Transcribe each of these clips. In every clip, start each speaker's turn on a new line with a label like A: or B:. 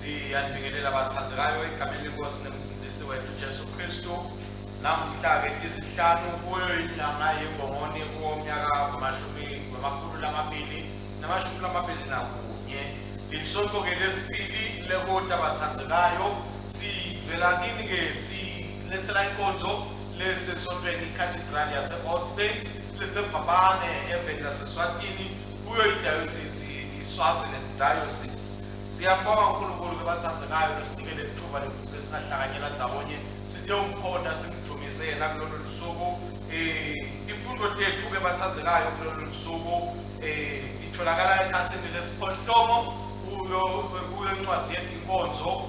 A: Siyanibingelela bathandekayo egameni lenkosi nomsindisi wethu Jesu Kristu. Namuhla-ke tisihlanu kuyo inyanga yeNgongoni kuwo umnyaka wama-2021. Lisonto-ke lesibili lekota bathandekayo. Sivela kini-ke silethela inkonzo lesesontweni iCathedral yase-All Saints leseMbabane eveni laseSwatini kuyo idayosisi iSwaziland Diocese. Siyambonga uNkulunkulu ke bathandekayo losinike lelithuba lokuthi besingahlanganyela ndzawonye sitewumkhonta simdumise yena kulolu lusuku. Tifundo tethu ke bathandekayo kulolu lusuku titholakala ekhasini lesiphohlongo kuyo kuyo incwadi yetinkonzo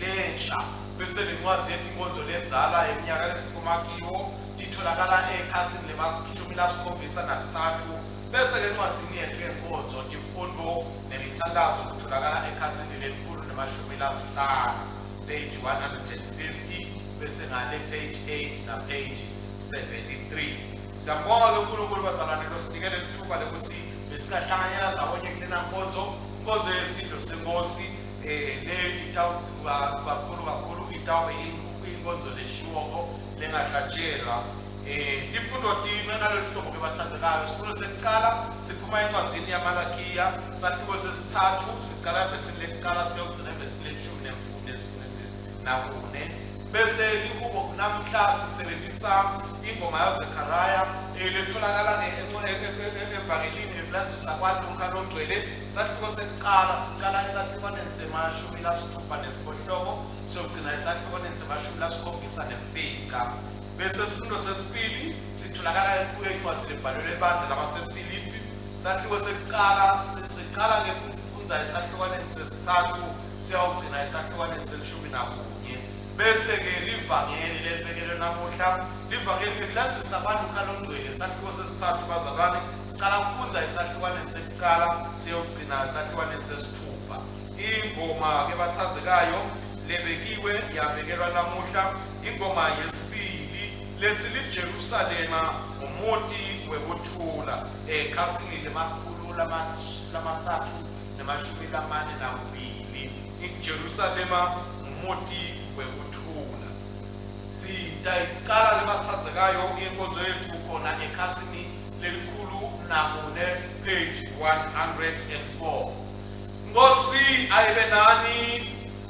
A: lensha bese lencwadi yetinkonzo lendzala yeminyaka lesiphuma kiwo titholakala ekhasini lema-73. Bese-ke encwadzini yetfu yenkonzo, tifundvo nemithantazo kutfolakala ekhasini lelikhulu nemashumi lasihlanu, page 150, bese ngale page 8 na page 73. Siyambonga-ke uNkulunkulu bazalwane losinikele lithuba lokuthi besingahlanganyela ndzawonye kulena nkonzo, inkonzo yesidlo senkosi le itawuba kakhulu kakhulu itawube inkonzo leshiwoko lengahlatshelwa. Tifundo time ngalolu hlobo ke bathandekayo. Isifundo sekucala siphuma encwadzini yaMalakiya, sahluko sesithathu, sicala evesini lekucala siyogcina evesini lelishumi nakune. Bese lihubo namhla sisebenzisa ingoma yaZekhariya letholakala evangelini ngekulandzisa kwaLukha longcwele. Sahluko sekucala sicala esahlukwaneni se-68 siyogcina esahlukwaneni se-75. Bese isifundo sesibili sitholakala kuyo incwadi lebhalelwe ibandla labaseFilipi. Sahluko sekucala sicala ngekufundza esahlukwaneni sesithathu siyawugcina esahlukwaneni se-11. Bese-ke livangeli lelibekelwe namuhla, livangeli ngekulandzisa kwaLukha longcwele, sahluko sesithathu bazalwane, sicala kufundza esahlukwaneni sekucala siyogcina esahlukwaneni sesithupha. Ingoma-ke bathandzekayo lebekiwe yabekelwa namuhla ingoma yesibili lethi liJerusalema ngumuti wekuthula ekhasini lema-342. IJerusalema ngumuti wekuthula. Sitayicala-ke bathandzekayo inkonzo yethu khona ekhasini lelikhulu nakune, page 104. Nkosi ayibe nani,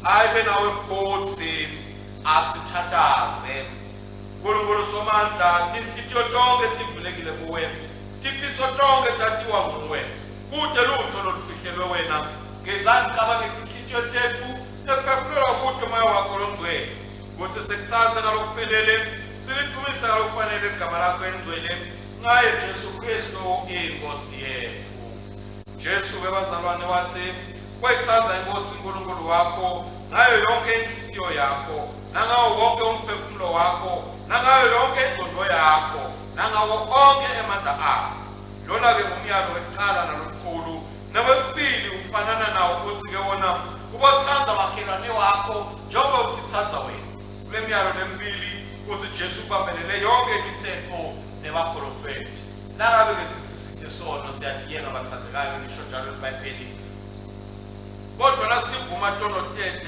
A: ayibe nawe futhi. Asithandaze. Nkulunkulu Somandla, tinhlitiyo tonkhe tivulekile kuwe, tifiso tonkhe tatiwa nguwe, kute lutho lolufihlelwe wena. Gezani cabange tinhlitiyo tetfu tekuphefumulelwa kuto Moya wakho longcwele, kutsi sikutsatse ngalokuphelele, silidvumise ngalokufanele ligama lakho elingcwele, ngaye Jesu Kristu iNkosi yetfu. Jesu-ke bazalwane watsi, Wayitsandza iNkosi uNkulunkulu wakho ngayo yonke inhlitiyo yakho, nangawo wonke umphefumulo wakho, nangayo yonke ingqondo yakho, nangawo onke emandla akho. Lona-ke ngumyalo wekucala nalomkhulu. Newesibili ufanana nawo kutsi-ke wona ubotsandza makhelwane wakho njengoba utitsandza wena. Kule myalo lemibili kutsi Jesu ubambelele yonke imitsetfo nebaprofethi. Nangabe-ke sithi site sono siyatiyenga bathandzekayo, lisho njalo liBhayibheli. Kodwa nasilivuma tono tethu,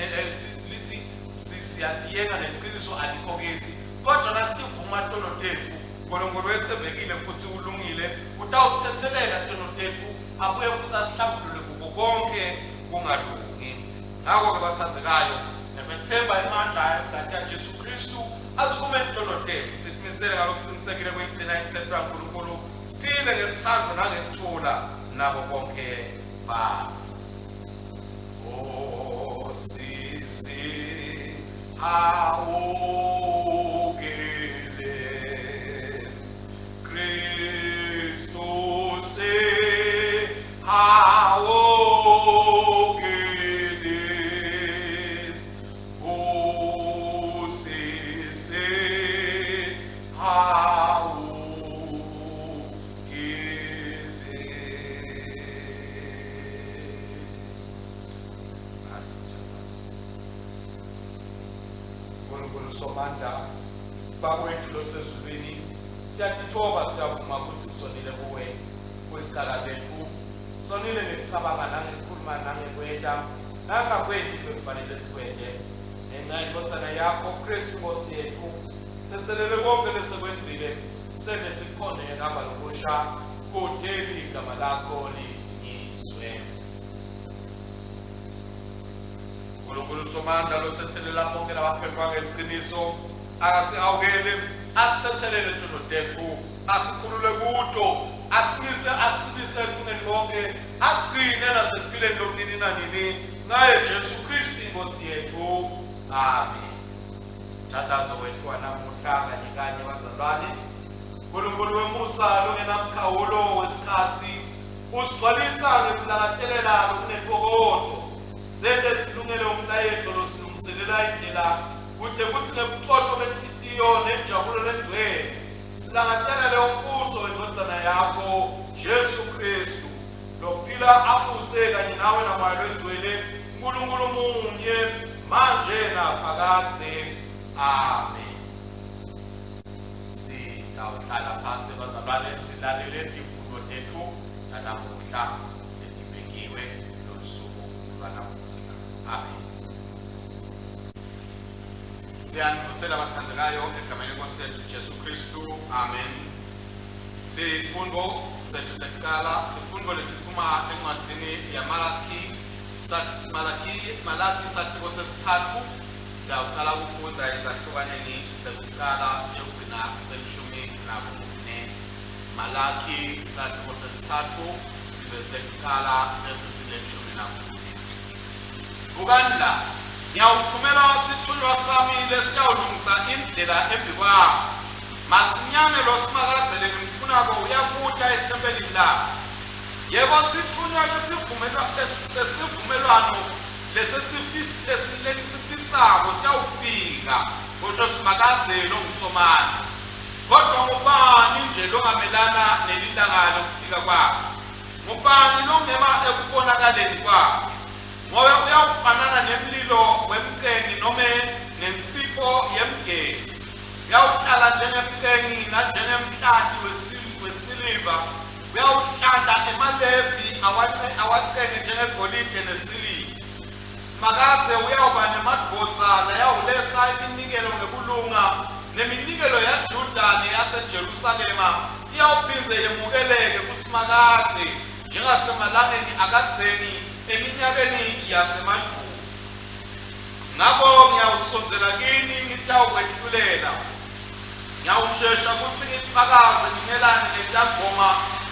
A: lithi siyatiyenga neliciniso alikho kithi. Kodwa nasitivuma tono tetfu, Nkulunkulu wetsembekile futsi ulungile, utawusithethelela tono tetfu abuye futsi asihlambulule kuko konke kungalungi. Ngako-ke bathandzekayo, ngekwetsemba emandla engati yaJesu Khristu, asivumeni tono tetfu, sitimisele ngalokucinisekile kuyigcina imitsetfo yaNkulunkulu, siphile ngelutsandvo nangekuthula nabo bonkhe bantfu. Oh, sisi hawukele Kristu si hawukele Oh, sisi hawukele. Asithandaze. Nkulunkulu Somandla, Baba wethu losezulwini, siyatithoba siyavuma ukuthi sonile kuwe kulicala lethu. Sonile ngekucabanga nangekukhuluma nangekwenta. Nangakwenti bekufanele sikwente. Ngenxa yeNdvodzana yakho Kristu Nkosi yetfu, sitsetselele konke lesekwenzile, sente sikhonde ngekuhamba lokusha, kute ligama lakho lidvunyiswe. Nkulunkulu Somandla lotsetselela bonke labaphendvuka ngeliciniso, akasihawukele, asitsetselele tono tetfu, asikhulule kuto, asimise asiqinise ekulungeni konke, asigcine nasekuphileni lokunini nanini, ngaye Jesu Kristu iNkosi yetfu. Amen. Mthandazo wethu wanamuhla kanye kanye bazalwane. Nkulunkulu wemusa longenamkhawulo wesikhatsi usigcwalisa ngekulangatelela lokunetfokoto. Sente silungele umlayeto losilungiselela indlela kute kutsi ngebucotfo benhlitiyo nenjabulo lengcwele silangatelele umbuso wendvodzana yakho Jesu Kristu lophila abuse kanye nawe naMoya loNgcwele Nkulunkulu munye manje naphakadze. Amen. Sitawuhlala phasi bazalwane silalele tifundo tetfu tanamuhla letibekiwe lolusuku lwanamuhla. Amen. Siyanivusela bathandekayo egameni lenkosi yethu Jesu Kristu. Amen. Sifundo sethu sekuqala sifundo lesiphuma encwadzini yaMalaki Malaki Malaki sahluko sesithathu siyawuqala kufundza esahlukaneni sekuqala siyogcina selishumi nakune. Malaki sahluko sesithathu ivesi lekuqala evesini lelishumi nakune. Bukani la, ngiyawuthumela sithunywa sami lesiyawulungisa indlela embikwami. Masinyane lo Simakadze lenimfunako uyakuta ethempelini lakhe. Yebo, sithunywa sesivumelwano lenisifisako siyawufika, kusho Simakadze longuSomandla. Kodvwa ngubani nje longamelana nelilanga lekufika kwakhe? Ngubani longema ekubonakaleni kwakhe? Ngobe uyawufanana nemlilo wemcengi nome nensipho yemgezi. Uyawuhlala njengemcengi nanjengemhlanti wesiliva. Uyawuhlanta emaLevi awacenge njengegolide nesiliva. Simakadze uyawuba nemadvodza layawuletsa iminikelo ngekulunga, neminikelo yaJuda neyaseJerusalema iyawuphindze yemukeleke kuSimakadze njengasemalangeni akadzeni eminyakeni yasemandvulo. Ngako ngiyawusondzela kini ngitawukwehlulela. Ngiyawushesha kutsi ngifakaze ngimelane netangoma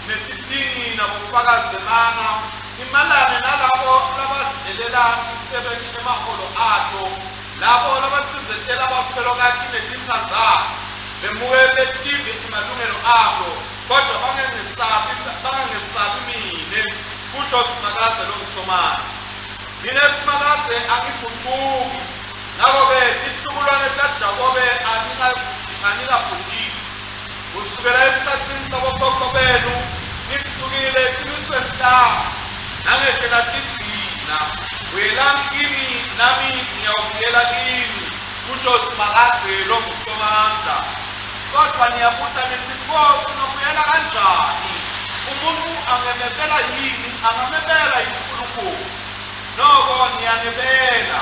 A: netiphingi nabofakazi bemanga, ngimelane nalabo labadlelela tisebenti emaholo ato, labo labacindzetela bafelokati netintsandzane, bemuke betive emalungelo abo, kodwa bangangesabi, bangangesabi mine, kusho Simakadze longuSomandla. Mine Simakadze angigucuki. Ngako-ke titukulwane taJakobe anikabhujiswa. Kusukela esikhatsini sabokhokho benu nisukile etimisweni tami, nangete natigcina. Buyelani kimi, nami ngiyawubuyela kini, kusho Simakadze longuSomandla. Kodvwa niyabuta nitsi, Pho singabuyela kanjani? Umuntfu angemebela yini, angamebela yini Nkulunkulu? Noko niyangebela,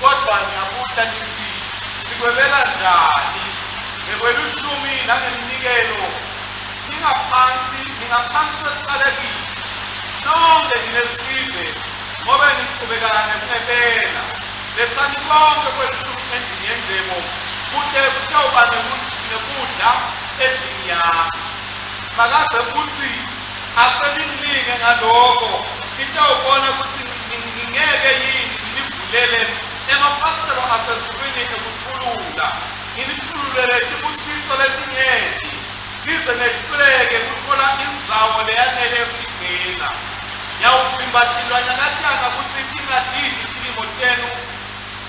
A: kodvwa niyabuta nitsi, Sikwebela njani? Ngekwelishumi nangeminikelo. Ningaphansi, ningaphansi kwesicalekiso, nonkhe nine sive, ngobe nichubeka nekungebela. Letsani konkhe kwelishumi endlini yengcebo, kute kutewuba nekudla endlini yami. Simakadze utsi, Ase ninginike ngaloko, nitawubona kutsi ngingeke yini nginivulele emafasitelo asezulwini ekutfulula, nginitfululele tibusiso letinyenti, nize nehluleke kutfola indzawo leyanele yekutigcina. Ngiyawuvimba tilwanyakatana kutsi tingatidli tilimo tenu,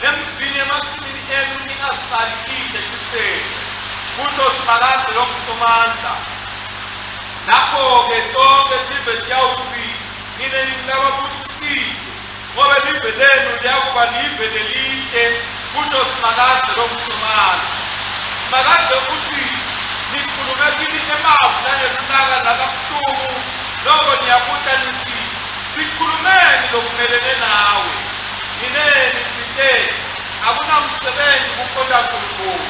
A: nemvini emasimini enu ingasali ide titselo, kusho Simakadze longuSomandla. Lapho-ke tonkhe tive tiyawutsi, Nine ningulababusisiwe, ngobe live lenu liyakuba live lelihle, kusho Simakadze longuSomandla. Simakadze utsi, Nikhulume kimi emavi lanelulaka nalabuhlungu, noko niyabuta nitsi, Sikhulumeni lokumelene nawe? Nine nitsite, Akunamsebenti kukhonta Nkulunkulu.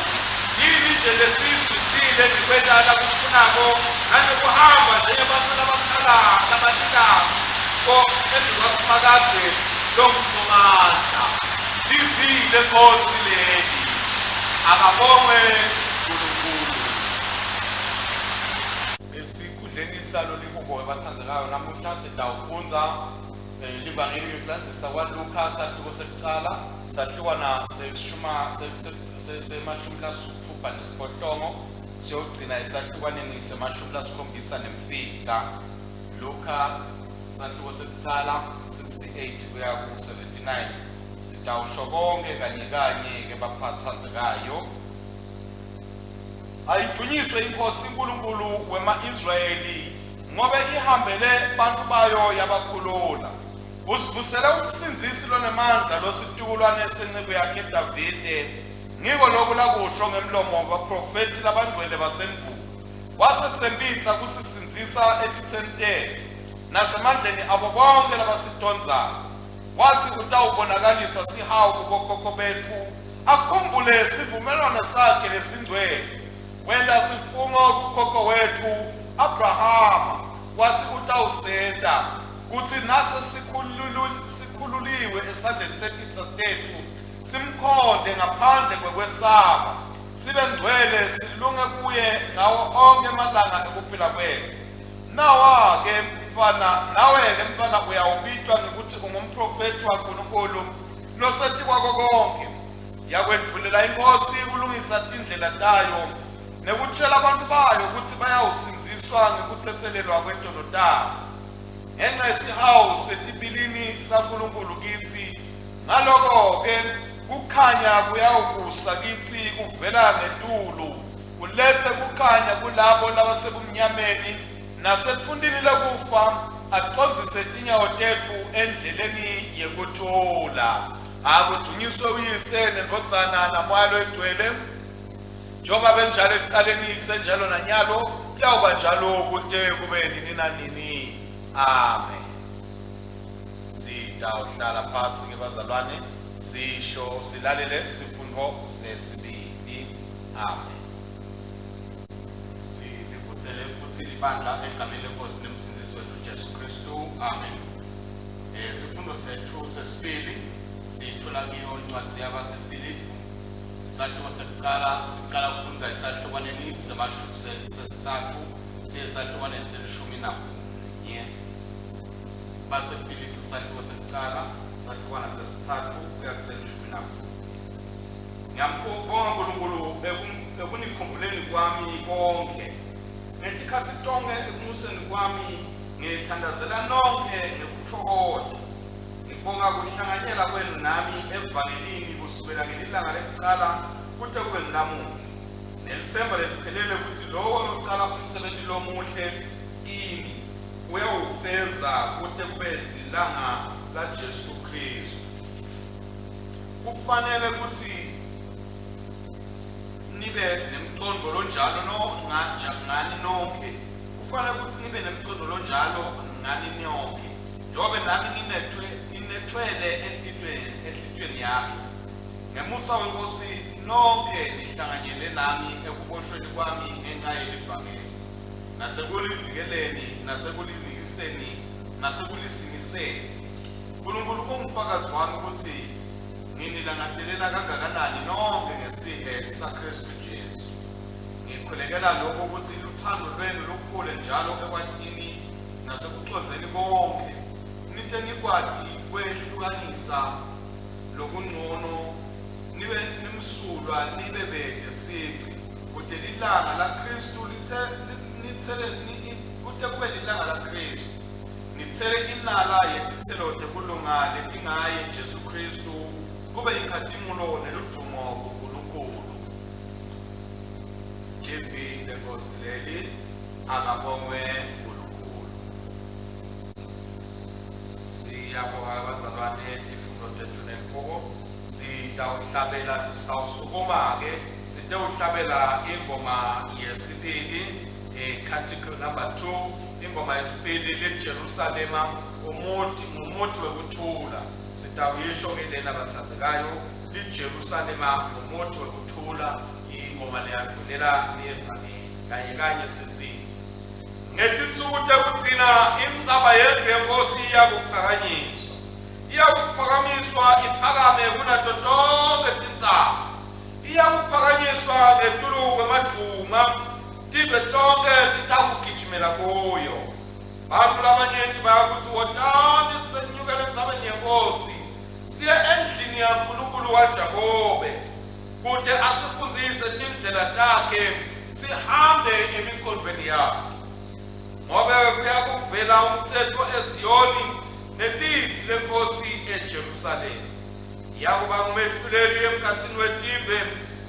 A: Yini nje lesiyizuzile ngekwenta lakufunako nangekuhamba njengebantfu labakhala labalilako embikwaSimakadze longuSomandla? Livi leNkhosi leli. Akabongwe Nkulunkulu. Esikhundleni salo lihubo ebatsandzekayo namuhla sitawufundza eh, livangeli ngekulandzisa kwaLuka sahluko sekucala sahlukwana seshuma semashumi lasitfupha nesiphohlongo siyogcina esahlukwaneni semashumi lasikhombisa nemfica. Luka sahluko sekucala 68 kuya ku-79 sitawusho konke kanye kanye ke baphatsandzekayo. Ayidunyiswe iNkhosi Nkulunkulu wema-Israyeli, ngobe ihambele bantfu bayo yabakhulula. Usivusele umsindzisi lonemandla lositukulwane senceku yakhe Davide. Ngiko loku lakusho ngemlomo wabaphrofethi labangcwele basendvulo. Wasetsembisa kusisindzisa etitseni tetfu nasemandleni abo bonkhe labasitondzako. Watsi utawubonakalisa sihawu kubokhokho betfu, akhumbule sivumelwano sakhe lesingcwele. Wenta sifungo kukhokho wetfu Abrahama, watsi utawusenta kutsi nase sikhululiwe esandleni setitsa tetfu, simkhonte ngaphandle kwekwesaba, sibe ngcwele silunge kuye ngawo onkhe emalanga ekuphila kwetfu. Nawa-ke mntfwana, nawe-ke mntfwana uyawubitwa ngekutsi ungumprofethi waNkulunkulu losetikwako konkhe. Yakwendvulela iNkhosi kulungisa tindlela tayo nekutjela abantu bayo kutsi bayawusindziswa ngekutsetselelwa kwetono tabo. Ngenca yesihawu setibilini saNkulunkulu kitsi, ngaloko-ke kukhanya kuyawukusa kitsi kuvela ngetulu Uletse kukhanya kulabo labasebumnyameni nasetfuntini lekufa, acondzise tinyawo tetfu endleleni yekuthula. Akudvunyiswe uYise neNdvodzana naMoya Loyingcwele, njengoba benjalo ekucaleni kusenjalo nanyalo, kuyawuba njalo kute kube nini nanini. Amen. Sitawuhlala phasi ke bazalwane, sisho silalele sifundo sesibili. Amen.
B: Silivusele futhi libandla egameni lenkosi nemsindisi wethu Jesu Kristu. Amen. Eh sifundo sethu sesibili siyithola kuyo incwadi yabaseFilipi. Isahluko sekucala siqala ukufunda isahlukwaneni semashu sesithathu siye esahlukwaneni selishumi nakunye. BaseFilipi isahluko sekucala sahlukwana sesithathu kuya kuselishumi nakunye. Ngiyambonga uNkulunkulu ekunikhumbuleni kwami konke. Ngetikhathi tonke ekunxuseni kwami ngithandazela nonke ngekuthokoza. Ngibonga kuhlanganyela kwenu nami evangelini kusukela ngelilanga lekucala kute kube ngulamuhla. Nelitsemba leliphelele ukuthi lowo locala umsebenzi lomuhle kini uyawufeza kute kube lilanga laJesu Kristu. Kufanele kutsi nibe nemcondvo lonjalo no ngani nonkhe. Kufanele kutsi nibe nemcondvo lonjalo ngani nonkhe. Njengoba nami nginethwe nginethwele enhlitiyweni enhlitiyweni yami. Ngemusa weNkosi nonke nihlanganyele nami ekuboshweni kwami ngenxa yelivangeli. Nasekulivikeleni, nasekulinikiseni, nasekulisingiseni. Nkulunkulu ungufakazi wami ukuthi nginilangatelela kangakanani nonke ngesihe saKristu Jesu. Ngikhulekela lokho ukuthi luthando lwenu lukhule njalo ekwatini nasekucondzeni konke, nite nikwati kwehlukanisa lokungcono, nibe nimsulwa, nibe bete sici, kute lilanga laKristu lithe nithele kute kube lilanga laKristu. Nitsele inala yetitselo tekulunga letingaye Jesu Khristu kube yinkhatimulo neludumo kuNkulunkulu. Livi leNkosi leli, akabongwe uNkulunkulu.
A: Siyabonga bazalwane tifundo tethu nenkuko. Sitawuhlabela sisawusukuma-ke sitewuhlabela ingoma yesibili, eh, canticle number 2. Ingoma yesibili leJerusalema umuti ngumuti wekuthula. Sitawuyisho ke lena bathandzekayo, liJerusalema ngumuti wekuthula, ingoma leyandvulela liyevangeli. Kanye kanye sithi ngetinsuku tekugcina intsaba yendlu yenkosi iyakuphakanyiswa. Iyakuphakamiswa iphakame kunato tonkhe tintsaba. Iyakuphakanyiswa ngetulu kwemagcuma, tive tonkhe titakugijimela kuyo. Bantfu labanyenti bayakutsi, Wotani senyukele entsabeni yeNkhosi, siye endlini yaNkulunkulu waJakobe, kute asifundzise tindlela takhe, sihambe emikhondvweni yakhe. Ngobe kuyakuvela umtsetfo eZiyoni, nelivi leNkhosi eJerusalema. Iyakuba ngumehluleli emkhatsini wetive,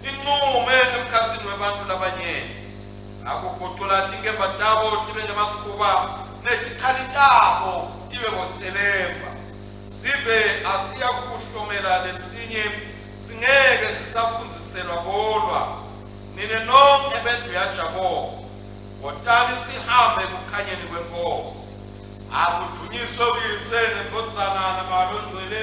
A: incume emkhatsini webantfu labanyenti. Akugucula tinkemba tabo tibe ngemakhuba, netikhali tabo tibe bocelemba. Sive asiyakukuhlomela lesinye, singeke sisafundziselwa kolwa. Nine nonkhe bendlu yaJakobe, wotani sihambe ekukhanyeni kweNkhosi. Akudunyiswe uYise neNdvodzana naMoya Longcwele,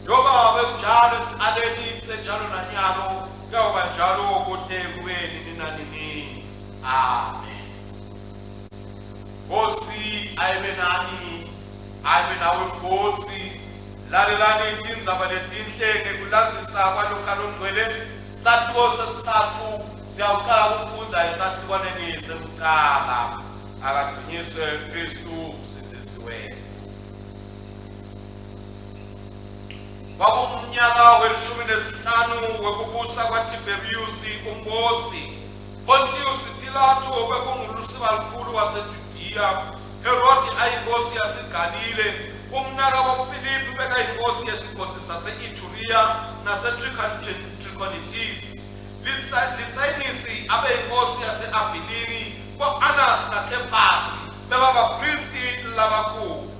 A: njengoba bekunjalo ekucaleni, senjalo nanyalo, kuyawuba njalo kute kube nini nanini. Amen. Nkosi ayibe nani, ayibe nawe futsi. Lalelani tindzaba letinhle ngekulandzisa kwaLukha Longcwele, sahluko sesitsatfu, siyawucala kufundza esahlukwaneni sekucala. Akadunyiswe Kristu umsindzisi wetfu. Kwakungumnyaka welishumi nesihlanu wekubusa kwaTiberiusi umbusi. Pontiusi Pilatu obekungulusibalukhulu waseJudiya, Herodi ayinkosi yaseGalile, umnakabo Filipi bekayinkosi yesigodzi sase-Ituriya naseTrichonitisi, Lisayinisi abe yinkosi yase-Abilini, bo-Anasi naKhefasi bebabaphristi labakhulu.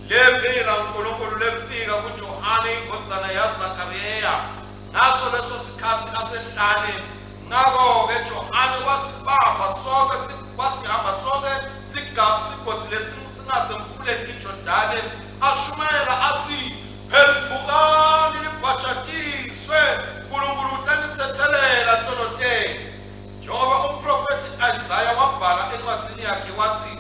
A: Levi laNkulunkulu lefika kuJohane indvodzana yaZakhariya ngaso leso sikhatsi asehlane. Ngako-ke Johane wasibamba sonkhe wasihamba sonkhe sigodzi lesingasemfuleni iJordane ashumayela atsi, Phendvukani nibhajatiswe, Nkulunkulu utanitsetselela tono tenu. Njengoba umphrofethi Isaya wabhala encwadzini yakhe watsi,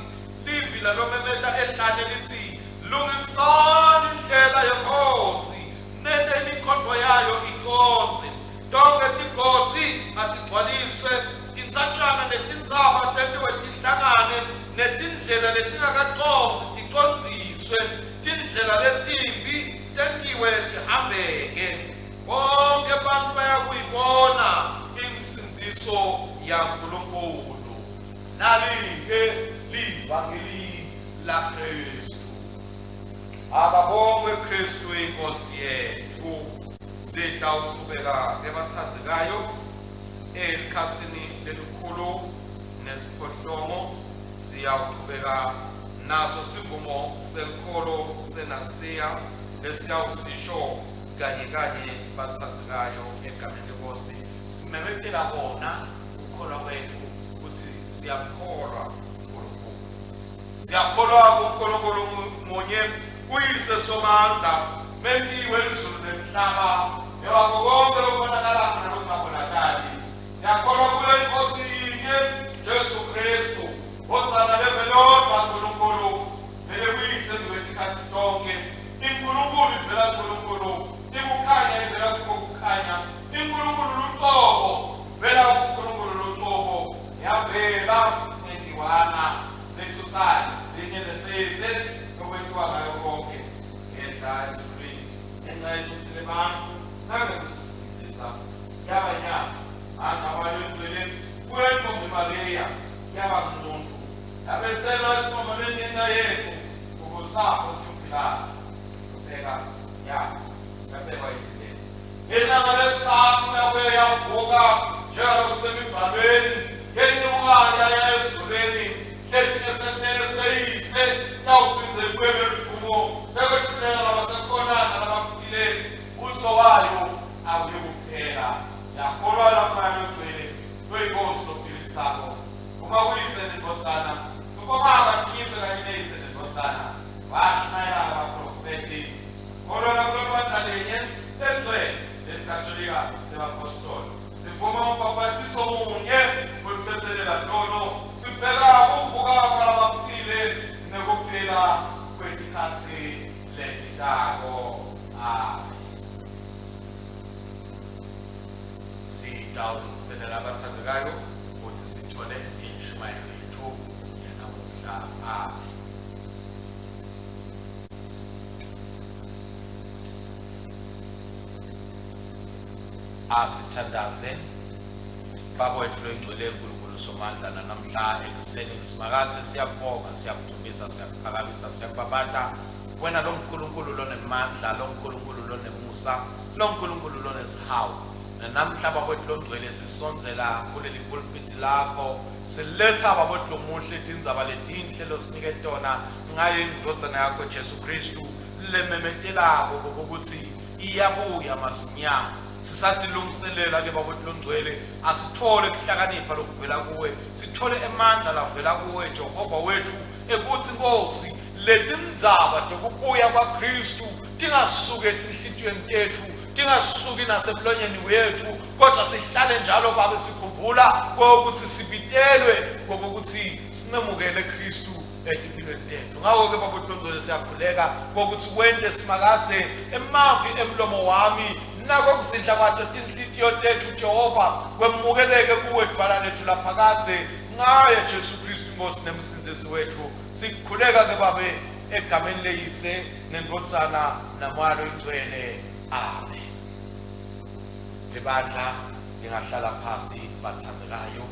A: Livi lalomemeta ehlane litsi, Lungisani indlela yeNkhosi, nente imikhondvo yayo icondze. Tonkhe tigodzi atigcwaliswe, tintsatjana netintsaba tentiwe tihlangane, netindlela letingakacondzi ticondziswe, tindlela letimbi tentiwe tihambeke. Bonkhe bantfu bayakuyibona insindziso yaNkulunkulu. Nali-ke livangeli laKhristu. Akabongwe Kristu iNkosi yetfu. Sitawuchubeka ebatsandzekayo elikhasini lelikhulu nesiphohlongo siyawuchubeka naso sivumo selukholo senasiya lesiyawusisho kanye kanye batsandzekayo egameni leNkosi simemetela kona kukholwa kwetfu kutsi siyamkholwa uNkulunkulu. Siyakholwa kuNkulunkulu munye, uYise Somandla, Menti welizulu nemhlaba, newako konke lokubonakalako nalokungabonakali. Siyakholwa kule Nkosi yinye, Jesu Kristu, Ndvodzana levelodvwa Nkulunkulu, vele kuyise ngekwetikhatsi tonkhe. INkulunkulu ivela kuNkulunkulu, ikukhanya ivela kuko kukhanya, iNkulunkulu luqobo vela kuNkulunkulu luqobo, yavela ngendiwana sicu sayo sinye nesise lokwentiwa ngayo konke ngehla ezulwini ngenxa yetutsi lebantfu nangekusisindzisa yaba nyama mandla wayo engcwele kuyo intombi Mariya yaba ngumuntu yabetselwa esiphambanweni ngenxa yethu ukusapho Pilato hlupheka yabo yabekwa endleleni Ngelanga lesithathu yabuye yavuka njengalokusemibhalweni, yenyuka yaya ezulwini, hleti ngesekunene seyise, yawuphindze ibuye ngeludvumo lekwehlulela labasekhona nalabafile. Umbuso wayo awuyukuphela. Siyakholwa laMoya loNgcwele loyiNkosi lophilisako, uma kuyise neNdvodzana, kubaba. Lodunyiswe kanye neYise neNdvodzana, washumayela abaprofethi. Kholwa nakulolibandla linye lelingcwele leliKatolika lebaPhostoli. Sivuma umbhapatiso munye wekuthethelela tono, sibheka kuvuka kwalabafile nekuphila kwetikhatsi letitako. Amen. Sitawulungiselela abathandekayo ukuthi sithole inshumayelo yethu yanamuhla. Amen. Asithandaze. Baba wethu loyingcwele uNkulunkulu Somandla nanamhla ekuseni kusimakathe siyabonga siyakudumisa siyakuphakamisa siyakubabata wena lo Nkulunkulu lonemandla lo Nkulunkulu lonemusa lo Nkulunkulu lonesihawu nanamhla baba wethu longcwele sisondzela kuleli pulpiti lakho siletha baba wethu lomuhle tindzaba letinhle losinike tona ngayo indvodzana yakho Jesu Kristu lememetelako kokuthi iyabuya masinyane. Sisatilungiselela ke Baba Longcwele, asithole kuhlakanipha lokuvela kuwe, sithole emandla lavela kuwe Jehova wethu ekuthi Nkosi letindzaba tokubuya kwaKristu tingasuki etinhlitiyweni tethu, tingasuki nasemlonyeni wethu, kodwa sihlale njalo Babe sikhumbula kokuthi sibitelwe kokuthi simemukele Kristu etimpilweni tethu. Ngakho-ke Baba uNkulunkulu siyakhuleka kokuthi wente Simakadze emavi emlomo wami nako kuzindla kwato tinhlitiyo tethu Jehova kwemukeleke kuwe dvwala lethu laphakadze ngaye Jesu Kristu Nkosi nemsindzisi wethu. Sikhuleka ke Babe egameni leyise nendvodzana naMoya loyiNgcwele. Amen. Libandla lingahlala phasi bathandzekayo.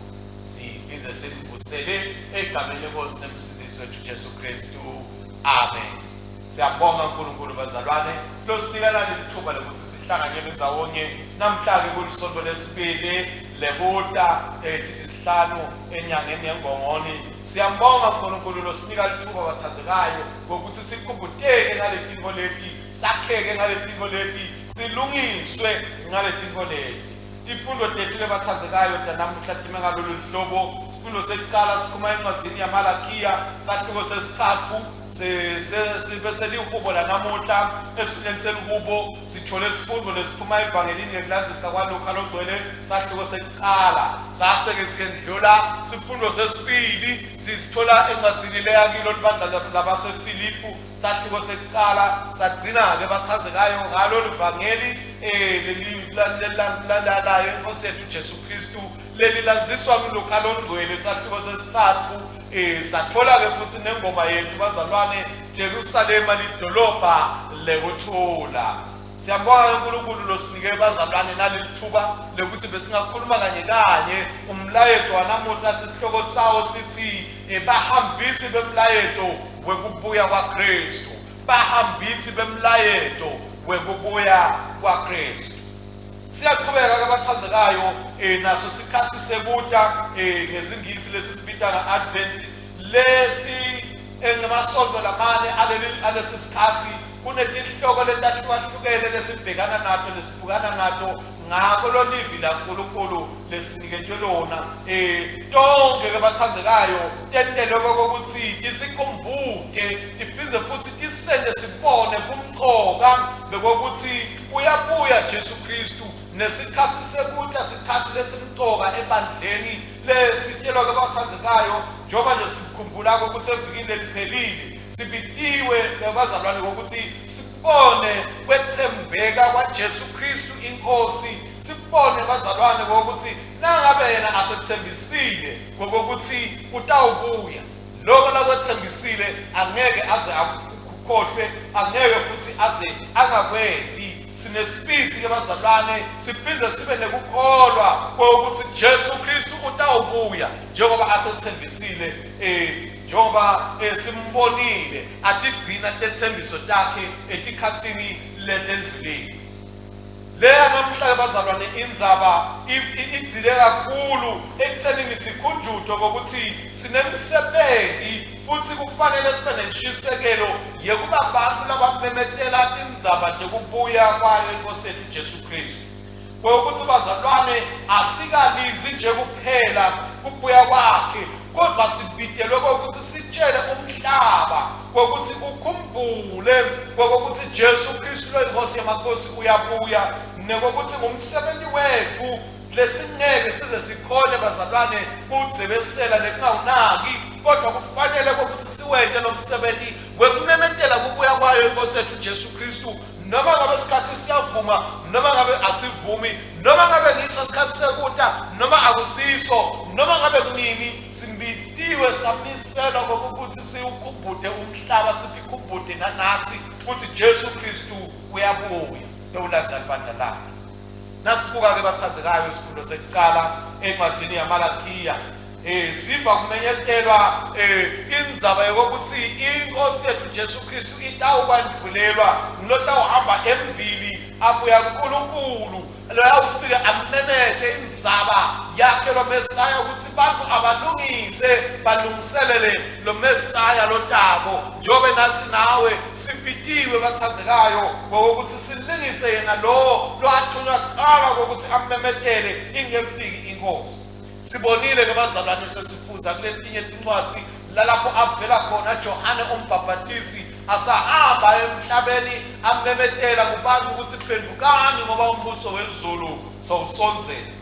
A: Siphindze simvusele egameni leNkosi nemsindzisi wethu Jesu Kristu. Amen. Siyabonga uNkulunkulu bazalwane losinika naleli thuba lokuthi sihlanganyele ndzawonye namhla-ke kulisonto lesibili lekuta etisihlanu enyangeni yengongoni. Siyambonga uNkulunkulu losinika lithuba bathandzekayo ngokuthi sikhumbuteke ngaletintfo leti, sakheke ngaletintfo leti, silungiswe ngaletintfo leti. Tifundo tethu lebatsandzekayo tanamuhla time ngalolu hlobo. Sifundo sekucala siphuma encwadzini yaMalakiya, sahluko sesitsatfu sibe selihubo lanamuhla. Esikhundleni selihubo sithole sifundo lesiphuma evangelini ngekulandzisa kwaLukha logcwele sahluko sekucala. Sase-ke siyendlula sifundo sesibili sisithola encwadzini leyakilo libandla labaseFilipu Sahluko sekucala sagcina-ke bathandzekayo ngalolu vangeli um lelayo inkosi yethu Jesu Kristu lelilandziswa nguLuka longcwele sahluko sesitsatfu um sathola-ke futhi nengoma yethu bazalwane Jerusalema lidolobha lekuthula. Siyabonga uNkulunkulu losinike bazalwane naleli thuba lokuthi besingakhuluma kanye kanye umlayeto wanamuhla sihloko sawo sithi bahambisi bemlayeto wekubuya kwaKristu bahambisi bemlayeto wekubuya kwaKristu. Siyaqhubeka ke abathandekayo naso sikhathi sekuta ngezingisi lesisibita nga-Advent lesi engemasonto lamane aleli alesi sikhathi kunetinhloko letahlukahlukene lesibhekana nato lesibukana nato ngako lolivi laNkulunkulu lesiniketwe lona tonke ke bathandzekayo tentelwe kokuthi tisikhumbute tiphindze futhi tisente sibone kumqoka bekokuthi uyabuya Jesu Kristu nesikhathi sekuta sikhathi lesimqoka ebandleni lesitshelwa ke bathandzekayo njengoba nje sikhumbula ukuthi evikini leliphelile sibitiwe nabazalwane ngokuthi sibone kwethembeka kwaJesu Kristu inkosi sibone bazalwane ngokuthi nangabe yena asethembisile ngokuthi utawubuya lokho lakwethembisile angeke aze akukhohlwe angeke futhi aze angakwenti sinesibindi ke bazalwane siphinde sibe nekukholwa kokuthi Jesu Kristu utawubuya njengoba asethembisile njengoba simbonile atigcina tethembiso takhe etikhatsini letendlulile. Leya namhla bazalwane indzaba igcile kakhulu ekuthenini sikhunjutwe kokuthi sinemsebenzi futhi kufanele sibe nenshisekelo yekuba bantu labamemetela tindzaba tekubuya kwayo inkosi yethu Jesu Kristu. Kokuthi bazalwane asikalindzi nje kuphela kubuya kwakhe. Kodwa sibitelwe kokuthi sitshele umhlaba kokuthi ukhumbule kokuthi Jesu Kristu loyinkosi yamakhosi uyabuya, nekokuthi ngumsebenzi wethu lesingeke size sikhone bazalwane kudzebesela nekungawunaki, kodwa kufanele kokuthi siwente lo msebenzi wekumemetela kubuya kwayo inkosi yethu Jesu Kristu, noma ngabe isikhathi siyavuma noma ngabe asivumi, noma ngabe ngiso isikhathi sekuta noma akusiso, noma ngabe kunini, simbitiwe samiselwa kokuthi siwukhumbute umhlaba, sithi khumbute nanathi ukuthi Jesu Kristu uyabuya tewulandza libandla lakhe. Nasibuka-ke bathandekayo isifundo sekuqala encwadini yaMalakiya, siva kumenyetelwa indzaba yokuthi inkosi yethu Jesu Kristu itawukwandvulelwa ngilotawuhamba embili abuya kuNkulunkulu, loyawufike amemete indzaba yakhe lo Mesaya ukuthi bantu abalungise balungiselele lo Mesaya lotako, njengoba nathi nawe sibitiwe bathandekayo ngokuthi silingise yena lo lowathunywa kuqala kokuthi ammemetele ingefiki inkosi. Sibonile ke bazalwane sesifunda kuletinye tincwadzi lalapho avela khona Johane umbhabhatisi asahamba emhlabeni amemetela kubantu ukuthi phendukani ngoba umbuso welizulu sowusondzele.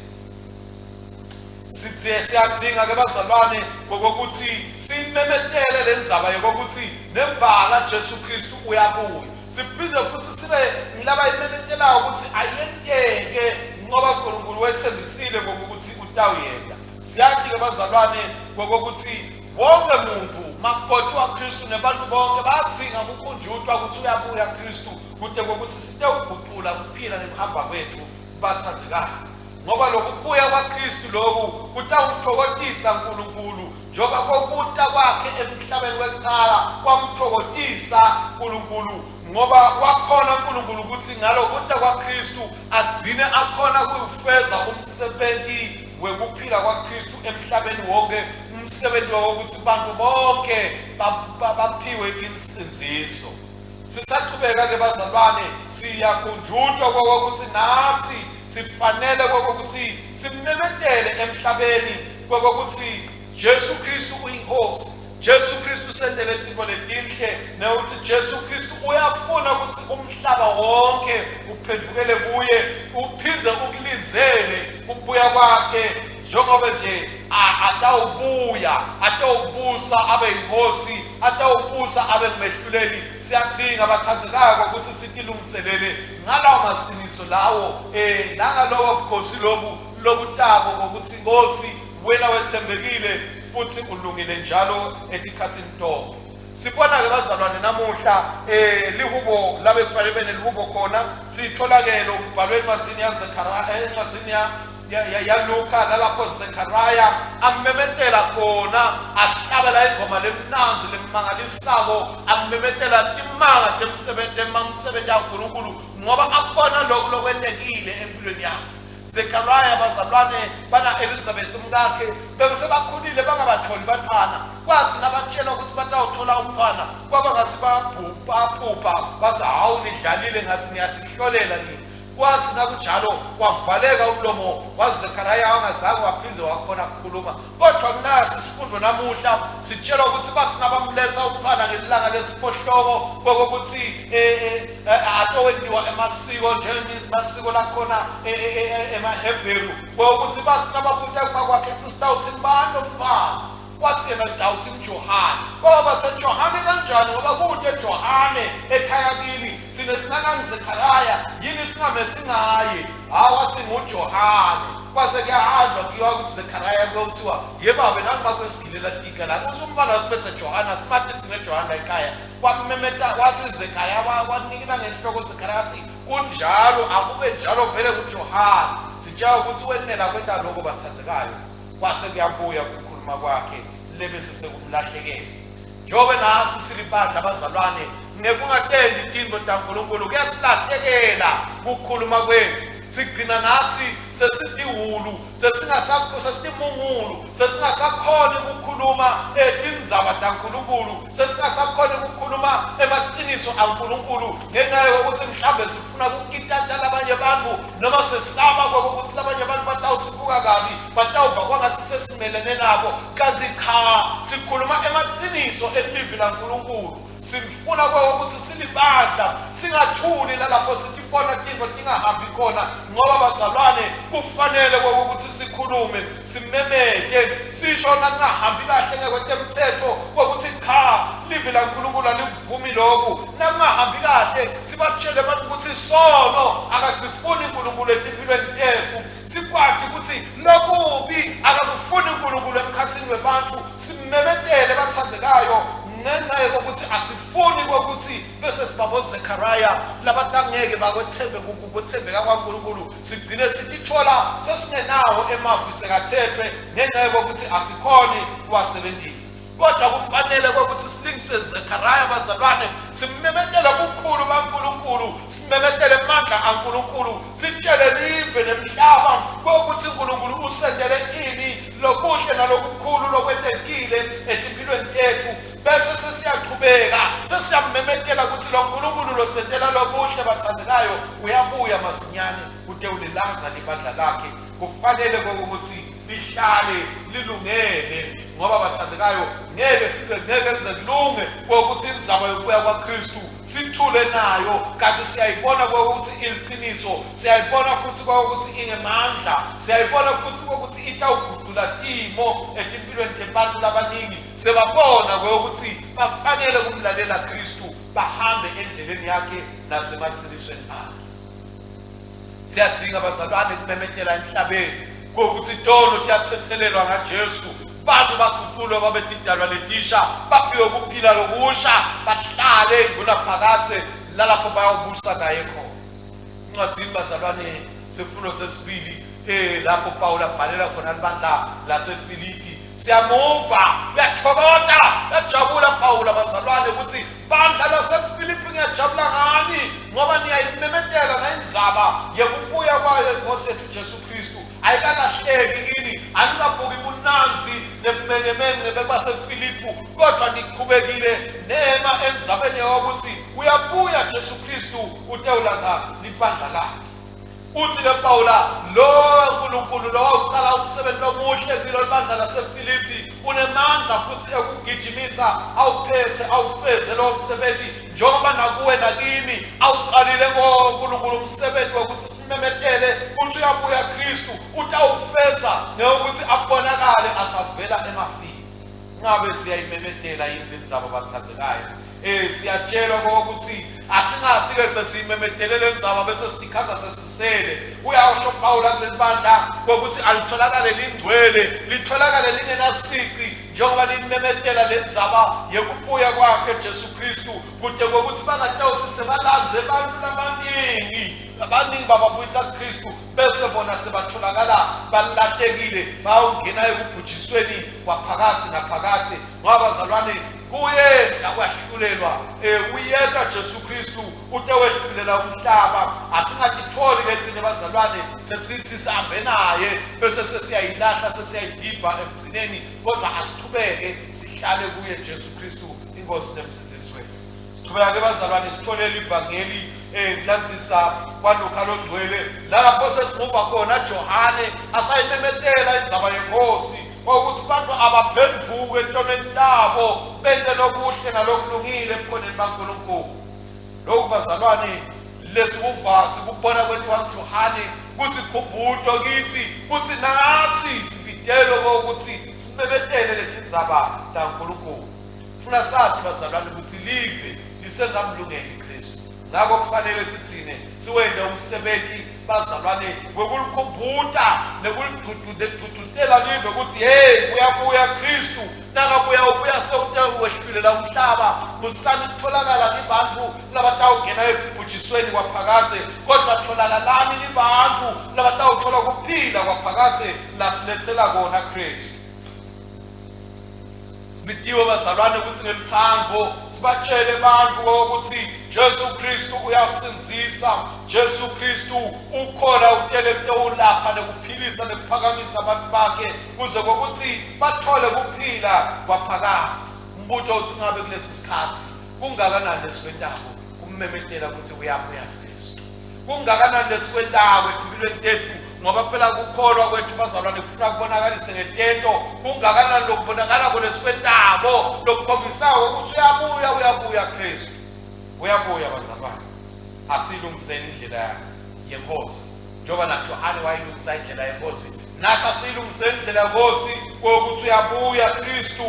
A: Sithi siyadinga ke bazalwane ngokuthi simemetele le ndzaba yokuthi nembala Jesu Kristu uyabuya. Siphinde futhi sibe ngilaba imemetelayo ukuthi ayenteke ngoba uNkulunkulu wethembisile ngokuthi utawuyenta. Siyazi ke bazalwane ngokuthi wonke muntu makoti waKristu nebantu bonke badzinga kukhunjutwa ukuthi uyabuya Kristu kude kokuthi sitewuguqula kuphila nekuhamba kwethu bathandekayo. Ngoba lokubuya kwaKristu loku kutawumthokozisa uNkulunkulu, njengoba kokuta kwakhe emhlabeni wekuqala kwamthokozisa uNkulunkulu, ngoba wakhona uNkulunkulu ukuthi ngalokuta kwaKristu agcine akhona kufeza umsebenzi wekuphila kwaKristu emhlabeni wonke, umsebenzi wokuthi bantu bonke baphiwe insindziso. Sisaqhubeka ke bazalwane, siyakhunjutwa kokuthi nathi sifanele kokuthi simemetele emhlabeni kokuthi Jesu Kristu uyinkosi, Jesu Kristu usendele tintfo letinhle, nekuthi Jesu Kristu uyafuna ukuthi umhlaba wonke uphendukele kuye, uphindze ukulindzele ukubuya kwakhe, njengoba nje atawubuya atawubusa abe yinkosi, atawubusa abe ngumehluleli. Siyadzinga bathandekako ukuthi sitilungiselele ngalawo maqiniso lawo, nangalobo bukhosi lobu lobutako ngokuthi Nkosi wena wethembekile futhi ulungile njalo etikhathini tonke. Sibona-ke bazalwane namuhla lihubo labe kufanele benelihubo khona, sithola-ke lokubhalwe encwadini yaZechariah, encwadini yaLuka, nalapho Zechariah amemetela khona, ahlabela ingoma lemnandzi lemangalisako, amemetela timanga temsebenzi emamsebenzi kaNkulunkulu, ngoba abona lokhu lokwentekile empilweni yakhe. Zechariah bazalwane bana Elizabeth umkakhe besebakhulile bangabatholi bantwana, kwathi nabatshelwa ukuthi batawuthola umntwana kwaba ngathi baphupha, bathi hawu nidlalile ngathi niyasihlolela nini. Kwathi nakunjalo wavaleka umlomo waZechariah, wangazange waphinde wakhona ukukhuluma. Kodwa kunasi isifundo namuhla, sitshelwa ukuthi bathi nabamletha umntwana ngelanga lesiphohloko kokuthi atowentiwa emasiko njengemasiko lakhona emaHebheru, kokuthi bathi nababuta kuma kwakhe sisitawuthi ngubani umntwana, wathi yena ngitawuthi nguJohane. Kwaba bathe Johane kanjani ngoba kude Johane ekhaya kini, thina sinangangiZechariah, yini singamethi ngaye? Hawu, wathi nguJohane. Kwase kuyahanjwa kuyiwa kuZechariah kuyothiwa yebabe nangiba kwesigilela tika la uthi umfana sibethe Johane, simati thina Johane la ekhaya. Kwamemeta wathi Zechariah, wanikina ngenhloko Zechariah wathi kunjalo, akube njalo vele kuJohane. Sitshela ukuthi wenela kwenta lokho bathandekayo. Kwase kuyabuya ukukhuluma kwakhe lebese sekumlahlekela. Njengoba nathi silibandla abazalwane, ngekungatendi tintfo taNkulunkulu kuyasilahlekela kukhuluma kwethu. Sigcina nathi sesitihulu, sesingasakho sesitimungulu, sesingasakhoni ukukhuluma etindzaba taNkulunkulu, sesingasakhoni ukukhuluma emaqiniso aNkulunkulu ngenxa yokuthi mhlambe sifuna ukukitata labanye abantu noma sesaba kokuthi labanye abantu batawusibuka kabi, batawuva kwangathi sesimelene nabo. Kanti cha, sikhuluma emaqiniso elivi laNkulunkulu. Simfuna kokuthi silibandla singathuli lalapho sitibona tinto tingahambi khona, ngoba bazalwane kufanele kokuthi sikhulume, simemete, sisho nakungahambi kahle ngekwetemthetho kokuthi cha, livi laNkulunkulu alikuvumi lokhu. Nakungahambi kahle sibatshele abantu ukuthi sono akasifuni uNkulunkulu etimpilweni tethu, sikwati ukuthi lokubi akakufuni uNkulunkulu emkhathini webantfu, simemetele bathandzekayo ngenxa yokuthi asifuni kokuthi bese sibabo Zechariah labatangeke bakwethembe ukuthembeka kwaNkulunkulu, sigcine sitithola sesingenawo emavi sekathethwe ngenxa yokuthi asikhoni kuwasebenzisa. Kodwa kufanele kokuthi silingise Zechariah bazalwane, simemetele ubukhulu baNkulunkulu, simemetele amandla aNkulunkulu, sitshele live nemhlaba kokuthi uNkulunkulu usendele ini lokuhle nalokukhulu lokwentekile etimpilweni tethu, bese sesiyaqhubeka sesiyamemetela ukuthi lo Nkulunkulu losentela lokuhle bathandekayo uyabuya masinyane kute ulilandza libandla lakhe. Kufanele kokuthi lihlale lilungele, ngoba bathandekayo ngeke size ngeke kuze kulunge kokuthi indzaba yokubuya kwaKristu sithule nayo, kanti siyayibona kokuthi iliqiniso, siyayibona futhi kokuthi ingemandla, siyayibona futhi kokuthi itawuguqula timo etimpilweni tebantu labaningi. Sebabona kokuthi bafanele kumlalela Kristu, bahambe endleleni yakhe nasemaqinisweni akhe. Siyadzinga bazalwane kumemetela emhlabeni kokuthi tono tiyathethelelwa ngaJesu, bantu baguqulwe babe tidalwa letisha, baphiwe ukuphila lokusha, bahlale ingunaphakadze lalapho bayawubusa naye khona. Incwadzini bazalwane sifundo sesibili lapho Paul abhalela khona libandla laseFilipi, siyamuva uyathokoda, uyajabula Paul bazalwane ukuthi bandla laseFilipi ngiyajabula ngani ngoba niyayimemetela nayindzaba yekubuya kwayo inkosi yethu Jesu Kristu ayikalahleki kini, anikabuki bunanzi nebumengemenge bekwaseFilipu, kodwa niqhubekile nema endzabeni yokuthi uyabuya Jesu Kristu utewulandza libandla lakhe. Uthi ke Pawula, lo Nkulunkulu lo wawuqala umsebenzi lomuhle kulelo bandla laseFilipi unemandla futhi ekugijimisa awuphethe awufeze lowo msebenzi, njengoba nakuwe nakimi awuqalile ngoNkulunkulu umsebenzi wokuthi simemetele ukuthi uyabuya Kristu, utawufeza ngeyokuthi abonakale asavela emafini. Ngabe siyayimemetela yini lendzaba bathandekayo? Siyatshelwa kokuthi asingathi ke sesiyimemetele lendzaba bese sitikhandza sesisele. Uyawusho Pawula kuleli bandla kokuthi alitholakale lingcwele, litholakale lingenasici njengoba limemetela lendzaba yekubuya kwakhe Jesu Kristu, kude kokuthi bangatawuthi sebalandze abantu labaningi, abaningi bababuyisa kuKristu bese bona sebatholakala balahlekile, bayawungena ekubhujisweni kwaphakathi naphakathe. Ngoba bazalwane kuyenda kwahlulelwa uyedwa Jesu Kristu ute wehlulela umhlaba. Asingatitholi ke thina bazalwane sesithi sihambe naye bese sesiyayilahla sesiyayidibha ekugcineni, kodwa asichubeke sihlale kuye Jesu Kristu inkosi nemsindisi wethu. Sichubeka ke bazalwane sitholele ivangeli kulandzisa kwaLuka longcwele lalapho sesimuva khona Johane asayimemetela indzaba yenkosi ukuthi bantu abaphenduke entonweni tabo bente lokuhle nalokulungile ebukhoneni baNkulunkulu. Lokhu bazalwane lesikuva sikubona kwentiwa kuJohane kusikhumbuto kithi kuthi nathi sibitelwe ukuthi simemetele letindzaba taNkulunkulu. Funa sathi bazalwane ukuthi live lisengamlungeli Kristu. Ngakho kufanele sithine siwente umsebenzi bazalwane wekulikhumbuta nekuligcugcutela live ukuthi hey, uyabuya Kristu. Nakabuya ubuya sewutewehlulela umhlaba, musani kutholakala nibantu labatawungena ekubhujisweni kwaphakadze, kodwa tholakalani nibantu labatawuthola kuphila kwaphakadze lasiletsela kona Kristu. Sibitiwe bazalwane ukuthi ngeluthando sibatshele abantu ukuthi Jesu Kristu uyasindzisa, Jesu Kristu ukhona utele kutowulapha nekuphilisa nekuphakamisa abantu bakhe kuze kokuthi bathole kuphila kwaphakade. Umbuto uthi ngabe kulesi sikhathi kungakanani lesikwentako kummemetela ukuthi uyabuya Kristu? Kungakanani lesikwentako etimpilweni tethu ngoba phela kukholwa kwethu bazalwane kufuna kubonakalise ngetento. Kungakanani lokubonakalako lesikwentako lokukhombisako ukuthi uyabuya, uyabuya Kristu, uyabuya bazalwane. Asiyilungiseni indlela yenkosi njengoba naJohane wayilungisa indlela yenkosi, nathi asiyilungiseni indlela yenkosi kokuthi uyabuya Kristu.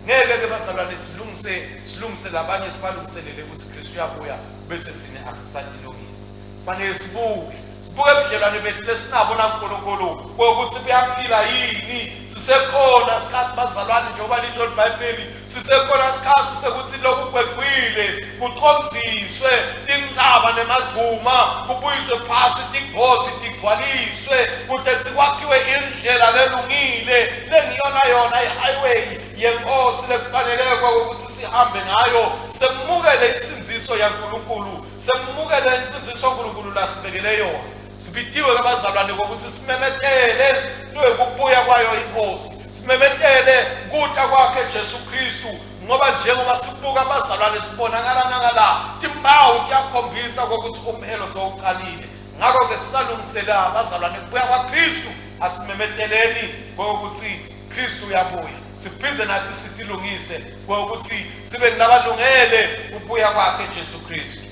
A: Ngeke ke bazalwane silungise silungise labanye sibalungiselele ukuthi Kristu uyabuya bese thina asisatilungisi. Fanele sibuke sibuke ubudlelwane bethu lesinabo naNkulunkulu kokuthi kuyaphila yini. Sisekhona isikhathi bazalwane, njengoba lisho iBhayibheli, sisekhona isikhathi sekuthi lokugwegwile kucondziswe, tintsaba nemagcuma kubuyiswe phasi, tigodi tigcwaliswe kute kwakhiwe indlela lelungile lengiyona yona i-highway yenkosi lekufanelekwa ukuthi sihambe ngayo, semukele insindziso yaNkulunkulu, semukele insindziso uNkulunkulu lasibekele yona. Sibitiwe kabazalwane kokuthi simemetele kubuya kwayo inkosi, simemetele kuta kwakhe Jesu Kristu, ngoba njengoba sibuka abazalwane sibonakala nangala timpawu tiyakhombisa kokuthi umhelo sowucalile. Ngakho-ke sisalungisela abazalwane kubuya kwaKristu, asimemeteleni kokuthi Kristu uyabuya, siphinde nathi sitilungise kokuthi sibe ngulabalungele kubuya kwakhe Jesu Kristu.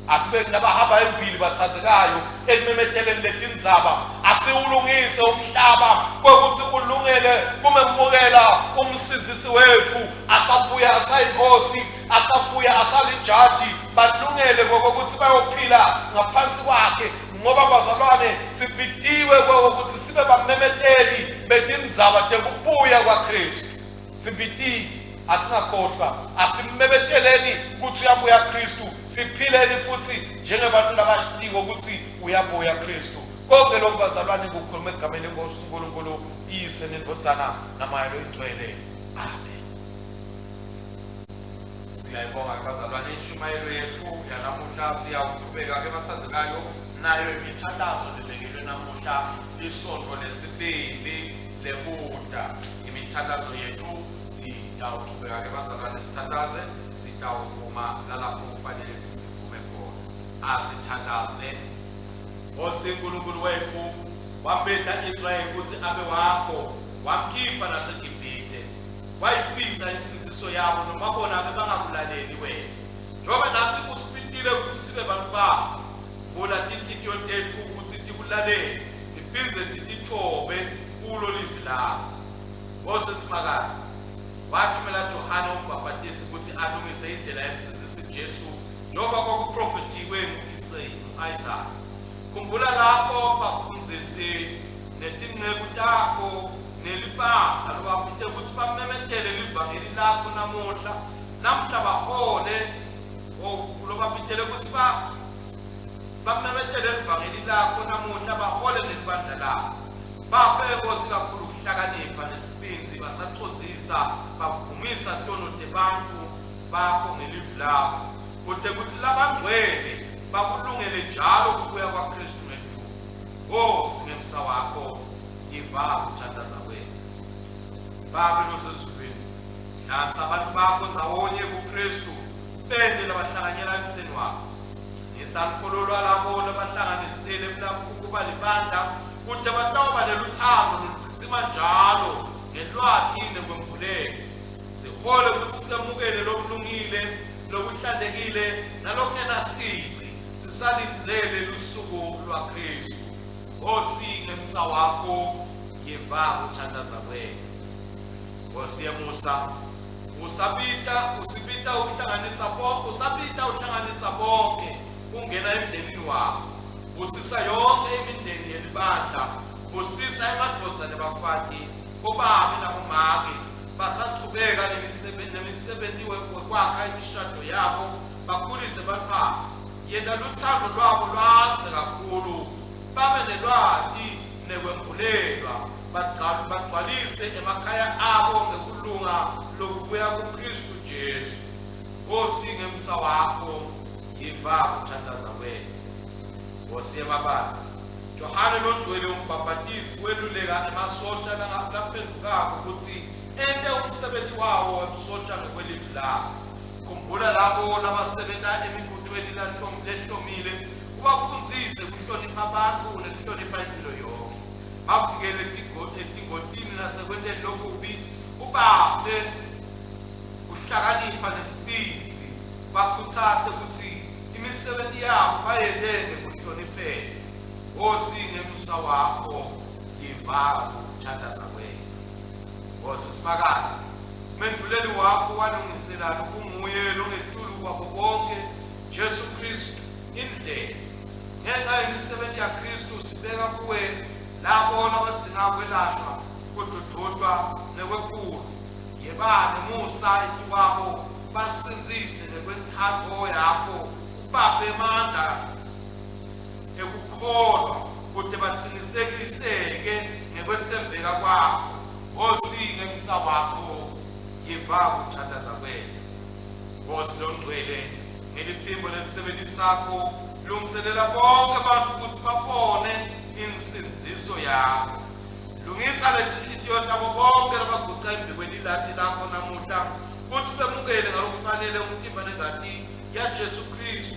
A: Asibe ngulabahamba embili bathathekayo ekumemeteleni letindzaba. Asiwulungise umhlaba kokuthi ulungele kumemukela umsindzisi wethu asabuya asayinkosi, asabuya asalijaji, balungele kokuthi bayophila ngaphansi kwakhe. Ngoba bazalwane sibitiwe kokuthi sibe bamemeteli betindzaba tekubuya kwaKristu. Sibitiwe, asingakhohlwa, asimemeteleni ukuthi uyabuya Kristu, siphileni futhi njengebantu labashitiko ukuthi uyabuya Kristu. Konke lokhu bazalwane kukhuluma egameni lenkosi uNkulunkulu Iyise neNdvodzana naMoya loyiNgcwele. Amen.
B: Siyayibonga ke bazalwane inshumayelo yethu yanamuhla. Siyawuqhubeka ke bathandekayo
A: nayo imithandazo lebekelwe namuhla lisonto lesibili lekudla. Imithandazo yethu sitawuqhubeka ke bazalwane sithandaze, sitawuvuma nalapho kufanele ukuthi sivume khona. Asithandaze. Nkosi uNkulunkulu wethu, wambetha Israyeli ukuthi abe wakho, wamkhipha naseGibhithe, wayifisa insindziso yabo noma bona bebangakulaleli wena. Njengoba nathi usibitile ukuthi sibe bantu bakho, vula tinhlitiyo tetfu ukuthi tikulalele, tiphindze titithobe kulo livi lakho. Nkosi Simakadze, wathumela Johane umbhabhatisi ukuthi alungise indlela yemsindzisi Jesu njengoba kwakuprofethiwe ngu-Isaya. Khumbula lapho bafundzisi netinceku takho nelibandla lobabite ukuthi bamemetele livangeli lakho namuhla, namhla bahole lobabitele ukuthi bamemetele livangeli lakho namuhla, bahole nelibandla lakho. Baphe Nkosi kakhulu ukuhlakanipha nesibindzi, basacondzisa bavumisa tono tebantfu bakho ngelivi lakho, kute kutsi labangcwele bakulungele njalo kubuya kwaKristu ngelijuba. Nkosi ngemsa wakho yiva kuthandaza kwethu. Babe losezulwini, hlanganisa abantu bakho ndzawonye kuKristu, bente labahlanganyela emseni wakho. Qinisa lukholo lwalabo labahlanganisile ukuba libandla, kute batawuba neluthando loluchichima njalo ngelwati nekwembuleka. Sihole kutsi semukele lokulungile, lokuhlantekile nalokungenasici, sisalindzele lusuku lwaKristu. Nkosi ngemsa wakho yiva kuthandaza kwethu. Nkosi yemusa, usabita usibita uhlanganisa bo usabita uhlanganisa bonke ungena emndenini wakho. Busisa yonke imindeni yelibandla, busisa emadvodza nebafati, bobabe nabomake basachubeka nemisebenti wekwakha imishado yabo, bakhulise bantfwana. Yenta luthando lwabo lwandze kakhulu, babe nelwati nekwembulelwa. Bagcwalise emakhaya abo ngekulunga lokubuya kuKristu Jesu. Nkosi, ngemsa wakho yiva kuthandaza kwethu. Nkosi yemabandla, Johane longcwele umbhabhatisi weluleka emasotja laphendvukako kutsi ente umsebenti wawo webusotsha ngekwelivi lakho. Khumbula labo labasebenta emibuthweni lehlomile, ubafundzise kuhlonipha bantfu nekuhlonipha imphilo yonkhe. Bavikele etingotini nasekwenteni lokubi, ubaphe kuhlakanipha nesibindzi, bakhutsate kutsi imisebenti yabo bayente ngekuhlonipheka. Nkosi, ngemusa wakho yiva ukuthandaza kwethu. Nkosi Simakadze, umendvuleli wakho walungisela lokunguye longetulu kwabo bonke, Jesu Khristu, indlela. Ngenxa yemisebenti yaKhristu sibeka kuwe labo labadzinga kwelashwa, kudvudvutwa nekwephulwa. Yeba nemusa etikwabo, basindzise ngekwentsandvo yakho, ubaphe emandla ekukholwa kute bacinisekiseke ngekwetsembeka kwakho. Nkosi, ngemsa wakho yiva kuthandaza kwethu. Nkosi longcwele, ngeliphimbo lesisebenti sakho lungiselela bonke bantfu kutsi babone insindziso yakho. Lungisa letinhlitiyo tabo bonke labaguca embikwelilathi lakho namuhla kutsi bemukele ngalokufanele umtimba nengati yaJesu Khristu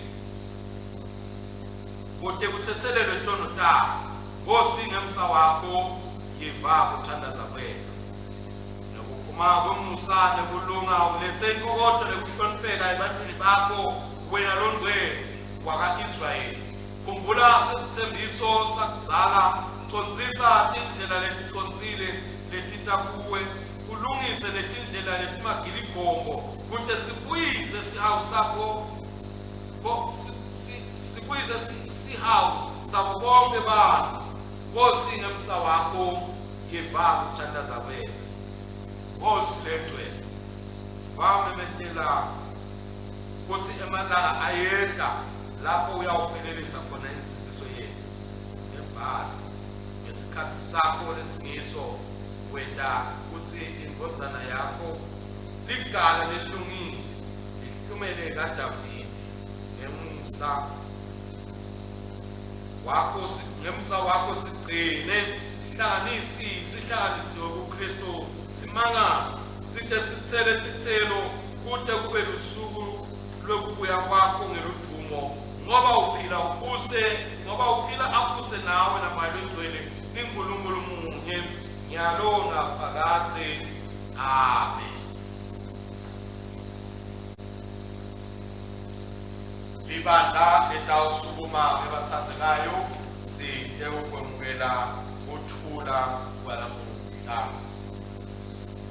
A: kute kutsetselelwe tono tabo. Nkosi, ngemsa wakho yiva kuthandaza kwethu. Nekuphuma kwemusa nekulunga uletse inkokoto nekuhlonipheka ebantwini bakho wena longcwele waka-Israyeli. Khumbula setsembiso sakudzala, condzisa tindlela leticondzile letita kuwe, ulungise letindlela letimagiligombo kute sibuyise sihawu sakho sibuyise sihawu sabo bonke bantfu. Nkosi, ngemsa wakho yiva kuthandaza kwethu. Nkosi lengcwele, wamemetela kutsi emalanga ayeta lapho uyawuphelelisa khona insindziso yetfu nembala. Ngesikhatsi sakho lesingiso wenta kutsi indvodzana yakho ligala lelilungile lihlumele kaDavide ngemusa wakho, ngemusa wakho sigcine sihlanganisi sihlanganisiwe kuKristu, simangale site sitsele titselo kute kube lusuku lwekubuya kwakho ngeludvumo, ngoba uphila ubuse, ngoba uphila abuse nawe naMoya loNgcwele, ninguNkulunkulu munye, nyalo naphakadze. Amen. Libandla litawusukuma ngebatsandzekayo sitewukwemukela kuthula kwalamuhla.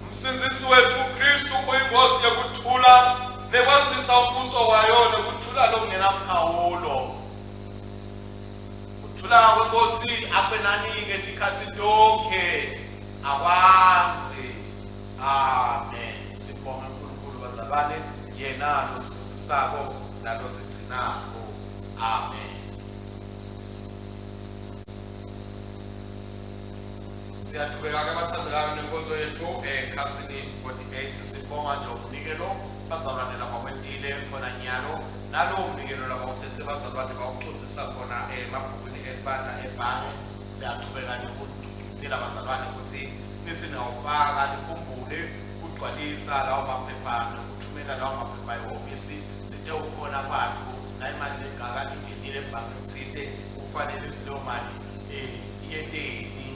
A: Umsindzisi wetfu Khristu uyinkosi yekuthula nekwandzisa umbuso wayo nekuthula lokungenamkhawulo. Kuthula kwenkosi akwenani ngetikhatsi tonkhe, akwandze. Amen. Sibonga uNkulunkulu bazalwane, yena losibusisako nalosigcinako. Amen. Siyaqhubeka-ke bathandekayo nenkonzo yethu ekhasini 48. Sibonga nje umnikelo bazalwane labakwentile khona nyalo, nalowo mnikelo labawutsetse bazalwane bawucondzisa khona emabhukwini elibandla ebhange. Siyaqhubeka nekucela bazalwane kutsi nithi niyawufaka nikhumbule kugcwalisa lawo maphepha nekuthumela lawo maphepha ehhovisi, sitewukhona kwati kutsi nayi imali lengaka ingenile ebhange lokutsite, kufanele kutsi leyo mali iyenteni,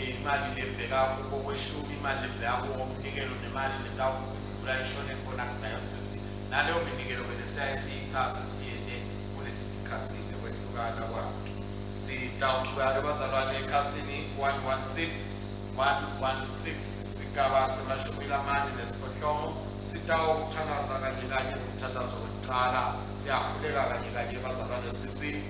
A: imali lebheka kokweshumi, imali lebheka kuwomnikelo, nemali letawudlula ishone khona kudayosisi, naleyo minikelo ke lesiyaye siyitsatse siyente kuleti tikhatsi ngekwehlukana kwato. Sitawuchubeka-ke bazalwane ekhasini 116 116 sigaba se-48 sitawuthandaza kanye kanye ngomthandazo wekucala. Siyakhuleka kanye kanye bazalwane sithi: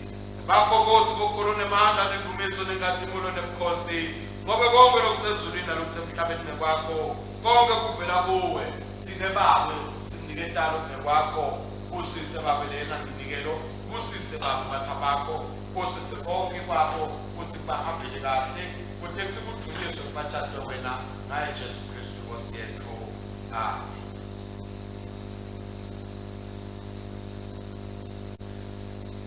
A: Bakho Nkosi, bukhulu nemandla nendumiso nenkhatimulo nebukhosi, ngobe konke lokusezulwini nalokusemhlabeni ngekwakho, konke kuvela kuwe. Tsine Babe siniketalo ngekwakho. Busise Babe lena minikelo, busise Babe bantfwa bakho, busise konke kwabo kutsi bahambele kahle. Kute kutsi kudvunyiswe kubatjatwe wena ngaye Jesu Kristu Nkosi yetfu. Amen.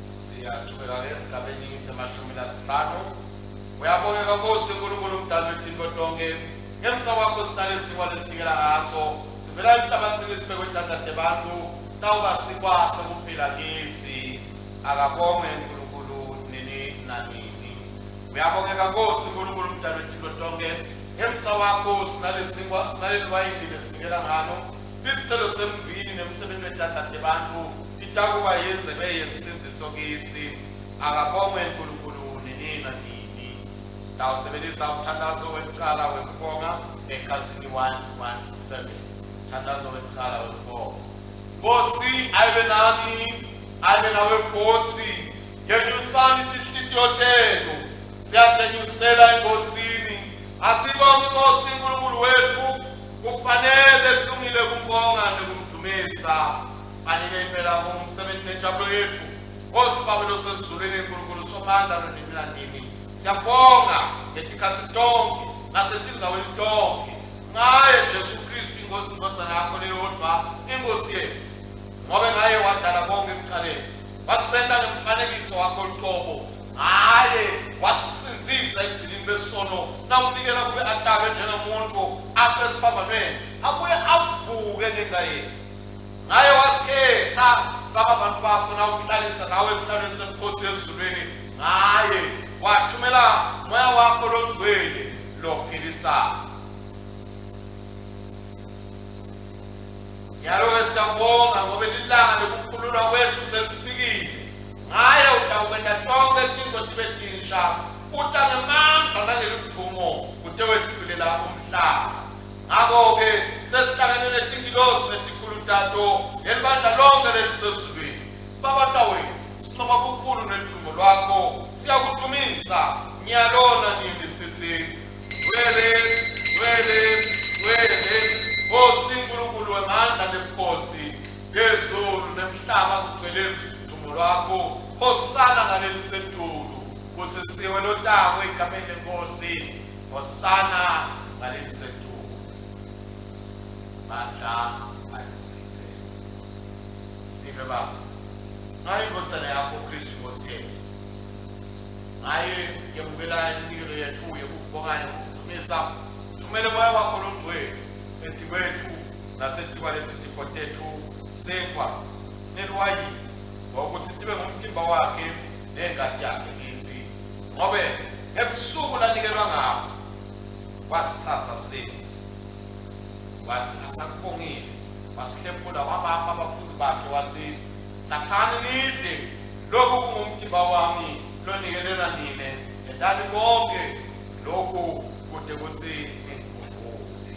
A: Siyachubeka-ke esigabeni semashumi lasihlanu. Uyabongeka Nkosi Nkulunkulu umdali wetintfo tonkhe. Ngemsa wakho sinale sinkwa lesinikela ngaso. Sivela emhlabathini sibekwe etandla tebantfu. Sitawuba sinkwa sekuphila kitsi. Akabongwe Nkulunkulu nini nanini. Uyabongeka Nkosi Nkulunkulu umdali wetintfo tonkhe. Ngemsa wakho sinale sinkwa sinaleli wayini lesinikela ngalo. Isithelo semvini nemsebenti wetandla tebantfu itakuba yendzebe yensindziso kitsi. Akabongwe Nkulunkulu nini nanini. Sitawusebenzisa umthandazo wekucala wekubonga ekhasini 117. Umthandazo wekucala wekubonga. Nkosi ayibe nani, ayibe nawe futsi. Yenyusani tinhlitiyo tenu, siyatenyusela eNkosini. Asibonge iNkosi uNkulunkulu wetfu, kufanele kulungile kumbonga nekumdumisa. Fanele impela kungumsebenzi nenjabulo yetfu. Nkosi Babe losezulwini, Nkulunkulu Somandla lonini nanini, siyabonga ngetikhatsi tonkhe nasetindzaweni tonkhe ngaye Jesu Kristu iNkosi indvodzana yakho leyodvwa iNkosi yetfu, ngobe ngaye wadala konkhe ekucaleni, wasenta ngemfanekiso wakho lucobo, ngaye wasisindzisa ebugcilini besono nawunikela kube atalwe njengemuntfu afe esiphambanweni abuye avuke ngenca yetfu. Ngaye wasikhetha saba bantu bakho nawuhlalisa nawe esihlalweni sebukhosi ezulwini. Ngaye wathumela moya wakho longcwele lophilisayo. Nyalo-ke siyabonga ngobe lilanga lekukhululwa kwetfu selifikile. Ngaye utawukwenta tonkhe tintfo tibe tinsha, uta ngemandla nangeludvumo kutewehlulela umhlaba. Ngako-ke sesihlangene netingilosi netikhulu tato nelibandla lonkhe lelisezulwini. Sibabata wena, sincoma bukhulu neludumo lwakho, siyakudumisa nyalo nanini sitsi, Ngcwele, ngcwele, ngcwele, Nkosi Nkulunkulu wemandla nebukhosi, lezulu nemhlaba kugcwele ludumo lwakho. Hosana ngalelisetulu, kusisiwe lotako egameni leNkosi. Hosana ngalelisetulu. Mandla alisithe. Sive Baba. Ngayo indvodzana yakho Kristu Nkosi yetfu. Ngaye yemukela iminikelo yetfu yekukubonga nekukudvumisa. Thumele moya wakho longcwele etikwetfu nasetikwaleti tipho tetfu senkwa neliwayini ngokuthi tibe ngumtimba wakhe nengati yakhe kitsi. Ngobe ebusuku lanikelwa ngabo wasitsatsa sinkwa, watsi asakubongile wasihlephula wabapha abafundzi bakhe watsi, Tsatsani nidle, lokhu kungumtimba wami lonikelelwa nine, yentani konke lokhu kute kutsi ningikhumbule.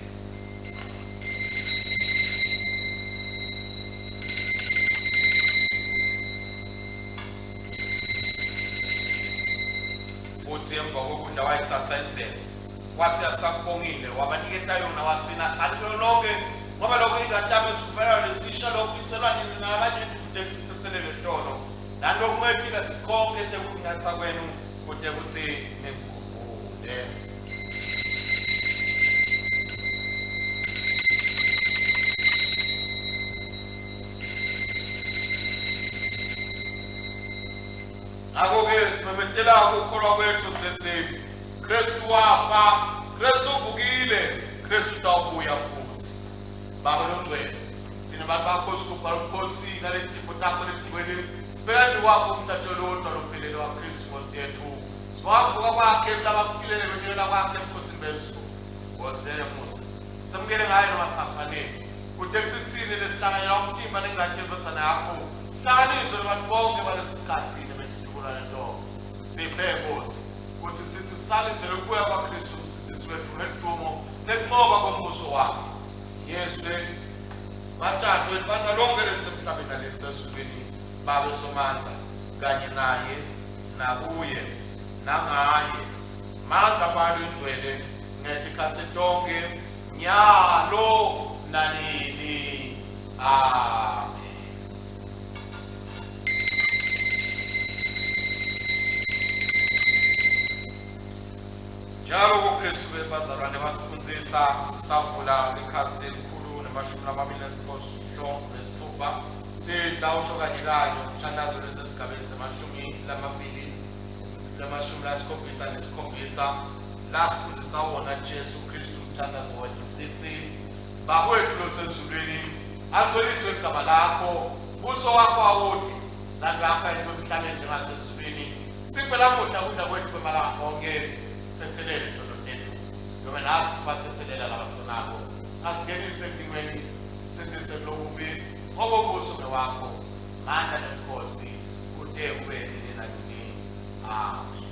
A: Futsi emva kokudla wayitsatsa indzebe, watsi asakubongile, wabaniketa yona, watsi, Natsani kuyo nonkhe, ngoba lokhu yingati yami yesivumelwano lesisha, lokubiselwa nini nalabanyenti kute kutsetselelwe tono. Nani lokumele tikhatsi tonkhe tekunatsa kwenu kute kutsi ningikhumbule. Ngakho-ke simemetela ukukholwa kwethu sithi Kristu wafa, Kristu uvukile, Kristu utawubuya futhi. Baba longcwele, thina bantu bakho sigubha lomkhosi naleti tipho takho letingcwele, sibeka kwakho umhlatshelo lowodvwa lophelele waKristu Nkosi yethu. Sibonga kuvuka kwakhe kulabafikile nekwenyukela kwakhe ebukhosini bezulu. Nkosi lenemusa, semukele ngayo noma singafanele. Kute kutsi tsine lesihlanganyela umtimba nengati yendvodzana yakho sihlanganiswe nebantu bonke balesi sikhatsi nebetitukulwane tonkhe. Siphe, Nkosi, kutsi sitsi sisalindzele kubuya kwaKristu uMsindzisi wetfu ngeludumo nekuncoba kwembuso wakhe. Yesu batshadwe libandla lonke lelisemhlabeni nalelisezulwini, Babe Somandla, kanye naye, nakuye, nangaye, mandla Moya Longcwele, ngetikhatsi tonkhe, nyalo nanini. Amen. Njalo bazalwane wasifundzisa sisavula likhasi lelikhulu nemashumi lamabili nesiphohlongo nesitfupha sitawusho kanye kanye umthandazo lesesigabeni semashumi lamabili lamashumi lasikhombisa nesikhombisa lasifundzisa wona Jesu Kristu umthandazo wethu sithi Baba wethu losezulwini angcweliswe igama lakho buso wakho awude ntsando yakho ayikho emhlabeni njengasezulwini siphe lamuhla kudla kwethu kwemalanga onke sithethelele tono tethu noma nathi sibathethelela labasonako asingenise ekulingweni sisindzise kulokubi ngoba umbuso ngewakho mandla nemkhosi kute kube nini nanini amen.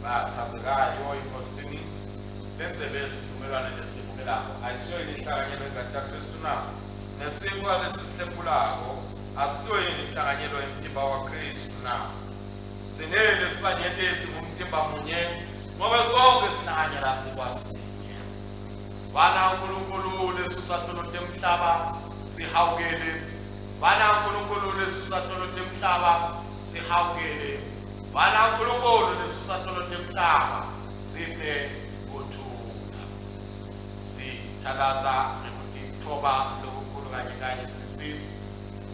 A: Bathandzekayo enkosini lendzebe yesivumelwane lesivumelako ayisiyo yini inhlanganyelo yengati yaKristu na? Nesinkwa lesisihlephulako asiyo yini inhlanganyelo yemtimba waKristu na? Tsine lesibanyenti singumtimba munye ngobe sonke sihlanganyela sinkwa sinye. Vana uNkulunkulu lesusa tono temhlaba sihawukele. Vana uNkulunkulu lesusa tono temhlaba sihawukele. Vana uNkulunkulu lesusa tono temhlaba siphe kuthula. Sithandaza ngekutithoba lokukhulu kanye kanye sithi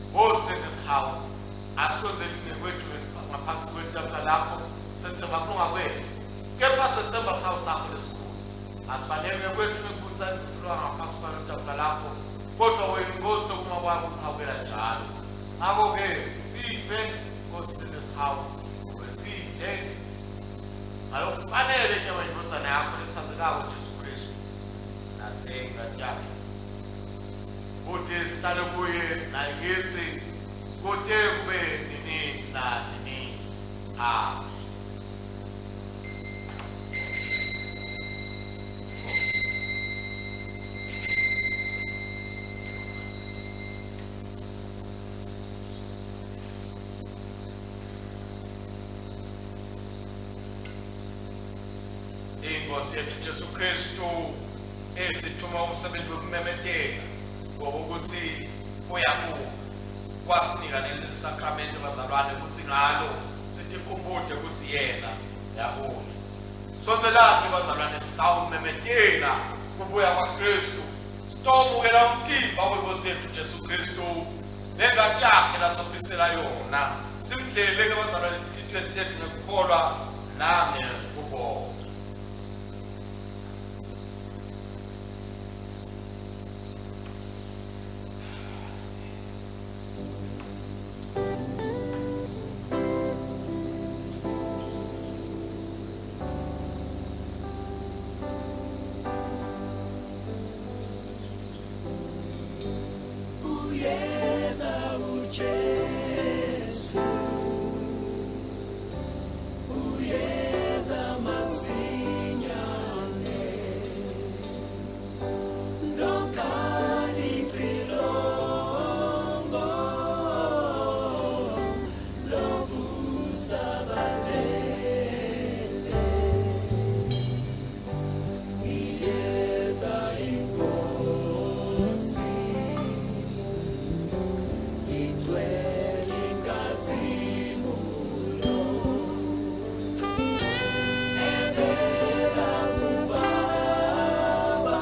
A: Nkosi lenesihawu asondzeli ngekwethu ngaphansi kwetafula lakho sethemba kulunga kwethu kepha sethemba sihawu sakho lesikhulu asifanele ngekwethu ngekubutsa intfutfulwa ngaphansi kwalo tafula lakho kodwa wena Nkosi lokuma kwakho kuhawukela njalo ngakho-ke siphe Nkosi lenesihawu kube sidle ngalokufanele inyama yendvodzana yakho letsandzekako Jesu Kristu sinatse ingati yakhe kute sihlale kuye naye kitsi kute kube nini na nini amen. Inkosi yethu Jesu Kristu esithuma umsebenzi wokumemetela ngokuthi uyabuka wasinika leli sakramente bazalwane ukuthi ngalo sitikhumbute ukuthi yena uyabuya sondelani bazalwane sisawumemetela kubuya kwaKristu sitomukela umtimba wenkosi yethu Jesu Kristu nengati yakhe lasophisela yona simdlele ke bazalwane enhlitiyweni tethu ngekukholwa nangekubonga.
C: Uyeza uJesu, uyeza masinyane, lokali icilongo lokusabalele, iyeza inkosi, igcwele inkazimulo, evela kuBaba,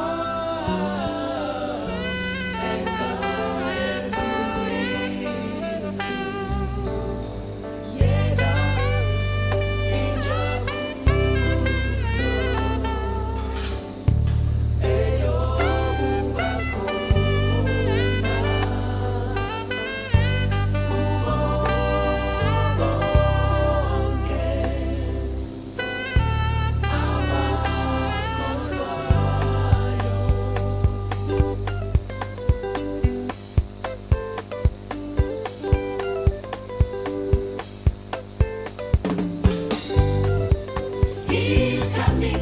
C: ekhaya ezulwini. Yeka injabulo eyokuba khona kubo bonke abakholwayo. He's coming,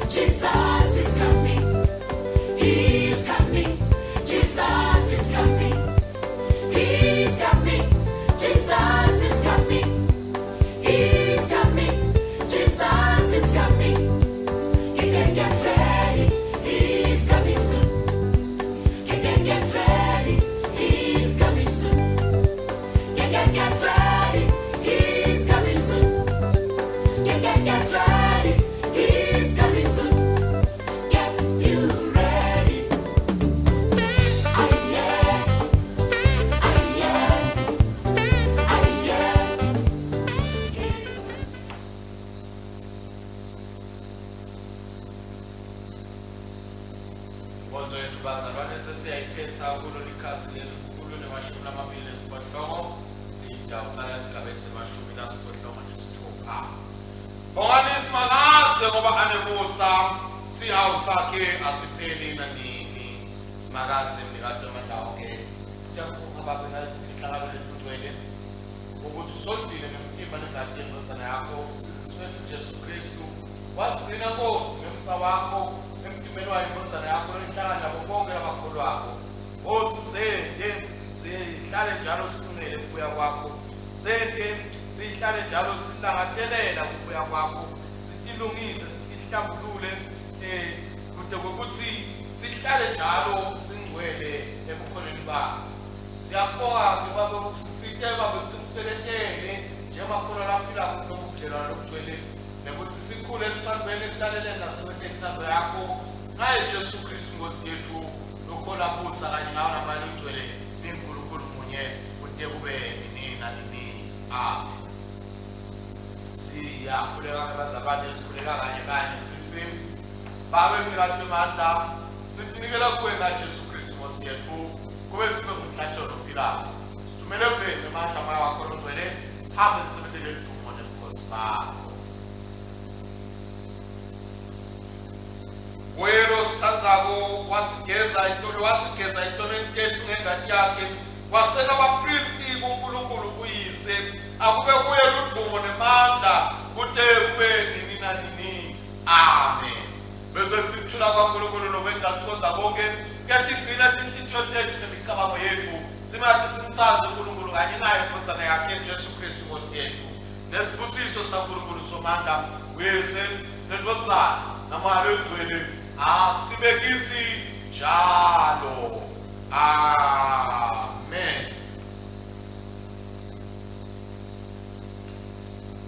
C: Jesus is coming. He's coming, Jesus is coming. He's coming, Jesus is coming. He's coming, Jesus is coming. You can get ready, he's coming soon. You can get ready, he's coming soon. You can get ready, he's
B: Inkonzo yethu bazalwane sesiyayiphetha kulolu khasi lelikhulu ne-28 sitawuqala esigabeni se-86. Bongani Simakadze ngoba anemusa, sihawu sakhe asipheli nanini. Simakadze mnikati wamandla onke, siyakubonga Babe ngaletifihlakalo letingcwele ukuthi usondlile ngemtimba nengati yendvodzana yakho umsindisi wethu Jesu Kristu. Wasigcina Nkosi ngemsa wakho emtimbeni wayo indvodzana yakho loyihlangana nabo bonke labakholwako. Nkosi sente sihlale njalo silungele kubuya kwakho. Sente sihlale njalo silangatelela kubuya kwakho. Sitilungise sitihlambulule kude kwekutsi sihlale njalo singcwele ebukhoneni bakho. Siyakubonga-ke Babe ukusisite Babe kutsi sibeketele njengemakholwa laphilako kulobu budlelwane lobugcwele nekuthi sikhule eluthandweni ekulaleleni nasekwenteni inthando yakho ngaye Jesu Kristu Nkosi yethu lokhola butsa kanye nawe naMoya loNgcwele ninguNkulunkulu munye kute kube nini nanini. Amen. Siyakhuleka ke bazalwane, sikhuleka kanye kanye sithi Babe mnikati wemandla, sitinikela kuwe ngaJesu Kristu Nkosi yethu, kube sibe ngumhlatshelo lophilako. Sithumele eveni emandla Moya wakho loNgcwele, sihambe sisebentele ludumo nebukhosi bakho. Kuye lositsandzako wasigeza itolo wasigeza etonweni tetfu ngengati yakhe wasena bapristi kuNkulunkulu uyise akube kuye ludumo nemandla kute kube nini nanini amen bese kuthi kuthula kwaNkulunkulu lokwenza kucondza konke kuyatigcina tinhlitiyo tetfu nemicabango yetfu singathi simtsandze uNkulunkulu kanye naye indvodzana yakhe Jesu Kristu Nkosi yetfu nesibusiso saNkulunkulu Somandla uyise nendvodzana naMoya loyiNgcwele asibe kitsi njalo. Amen.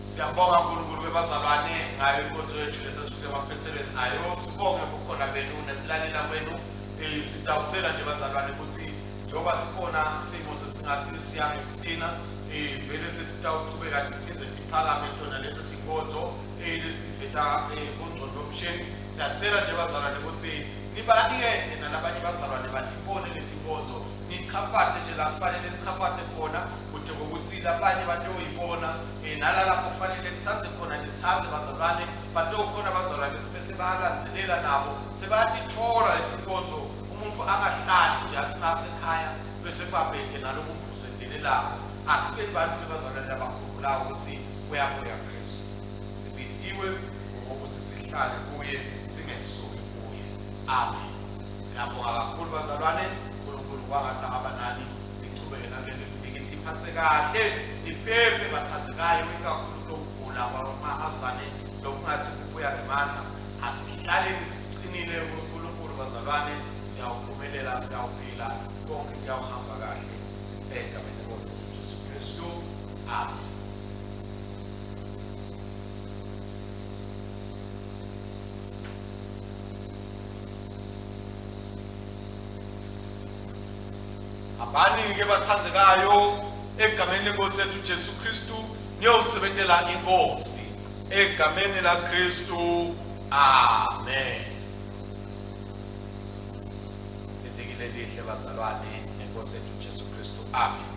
B: Siyabonga uNkulunkulu bebazalwane ngayo inkonzo yethu lesesifike emaphethelweni ayo. Sibonge bukhona benu nekulalela kwenu. Sitawucela nje bazalwane ukuthi njengoba sikhona simo sesingathi siyangekucina vele setitawuchubeka tiphindze tiphakame tona leto tinkonzo lesitiveta kungcondvo msheni. Siyacela nje bazalwane ukuthi nibanikete nalabanye bazalwane batibone letinkonzo nichafate nje la kufanele nichafate khona kude kokuthi labanye batoyibona nalalapho kufanele nitsandze khona nitsandze bazalwane batokhona bazalwane bese bayalandzelela nabo sebayatitfola letinkonzo umuntu angahlali nje athi nasekhaya bese kubabhede nalokumvusetelelako asibeni bantu bebazalwane labakhumbulako ukuthi uyabuya Kristu sibitiwe ngokuthi sihlale kuye singesuki kuye amen siyabonga kakhulu bazalwane uNkulunkulu kwangathi angaba nani nichubeke naleli viki niphathe kahle niphephe bathandekayo ikakhulu lokugula kwamahazane lokungathi kubuya ngemandla asihlaleni siqinile kuNkulunkulu bazalwane siyawuphumelela siyawuphila konke kuyawuhamba kahle egameni lenkosi Jesu Kristu amen Hambani-ke bathandekayo egameni lenkosi yethu Jesu Kristu niyosebentela inkosi egameni laKristu amen. Iviki lelihle bazalwane ngenkosi yethu Jesu Kristu amen.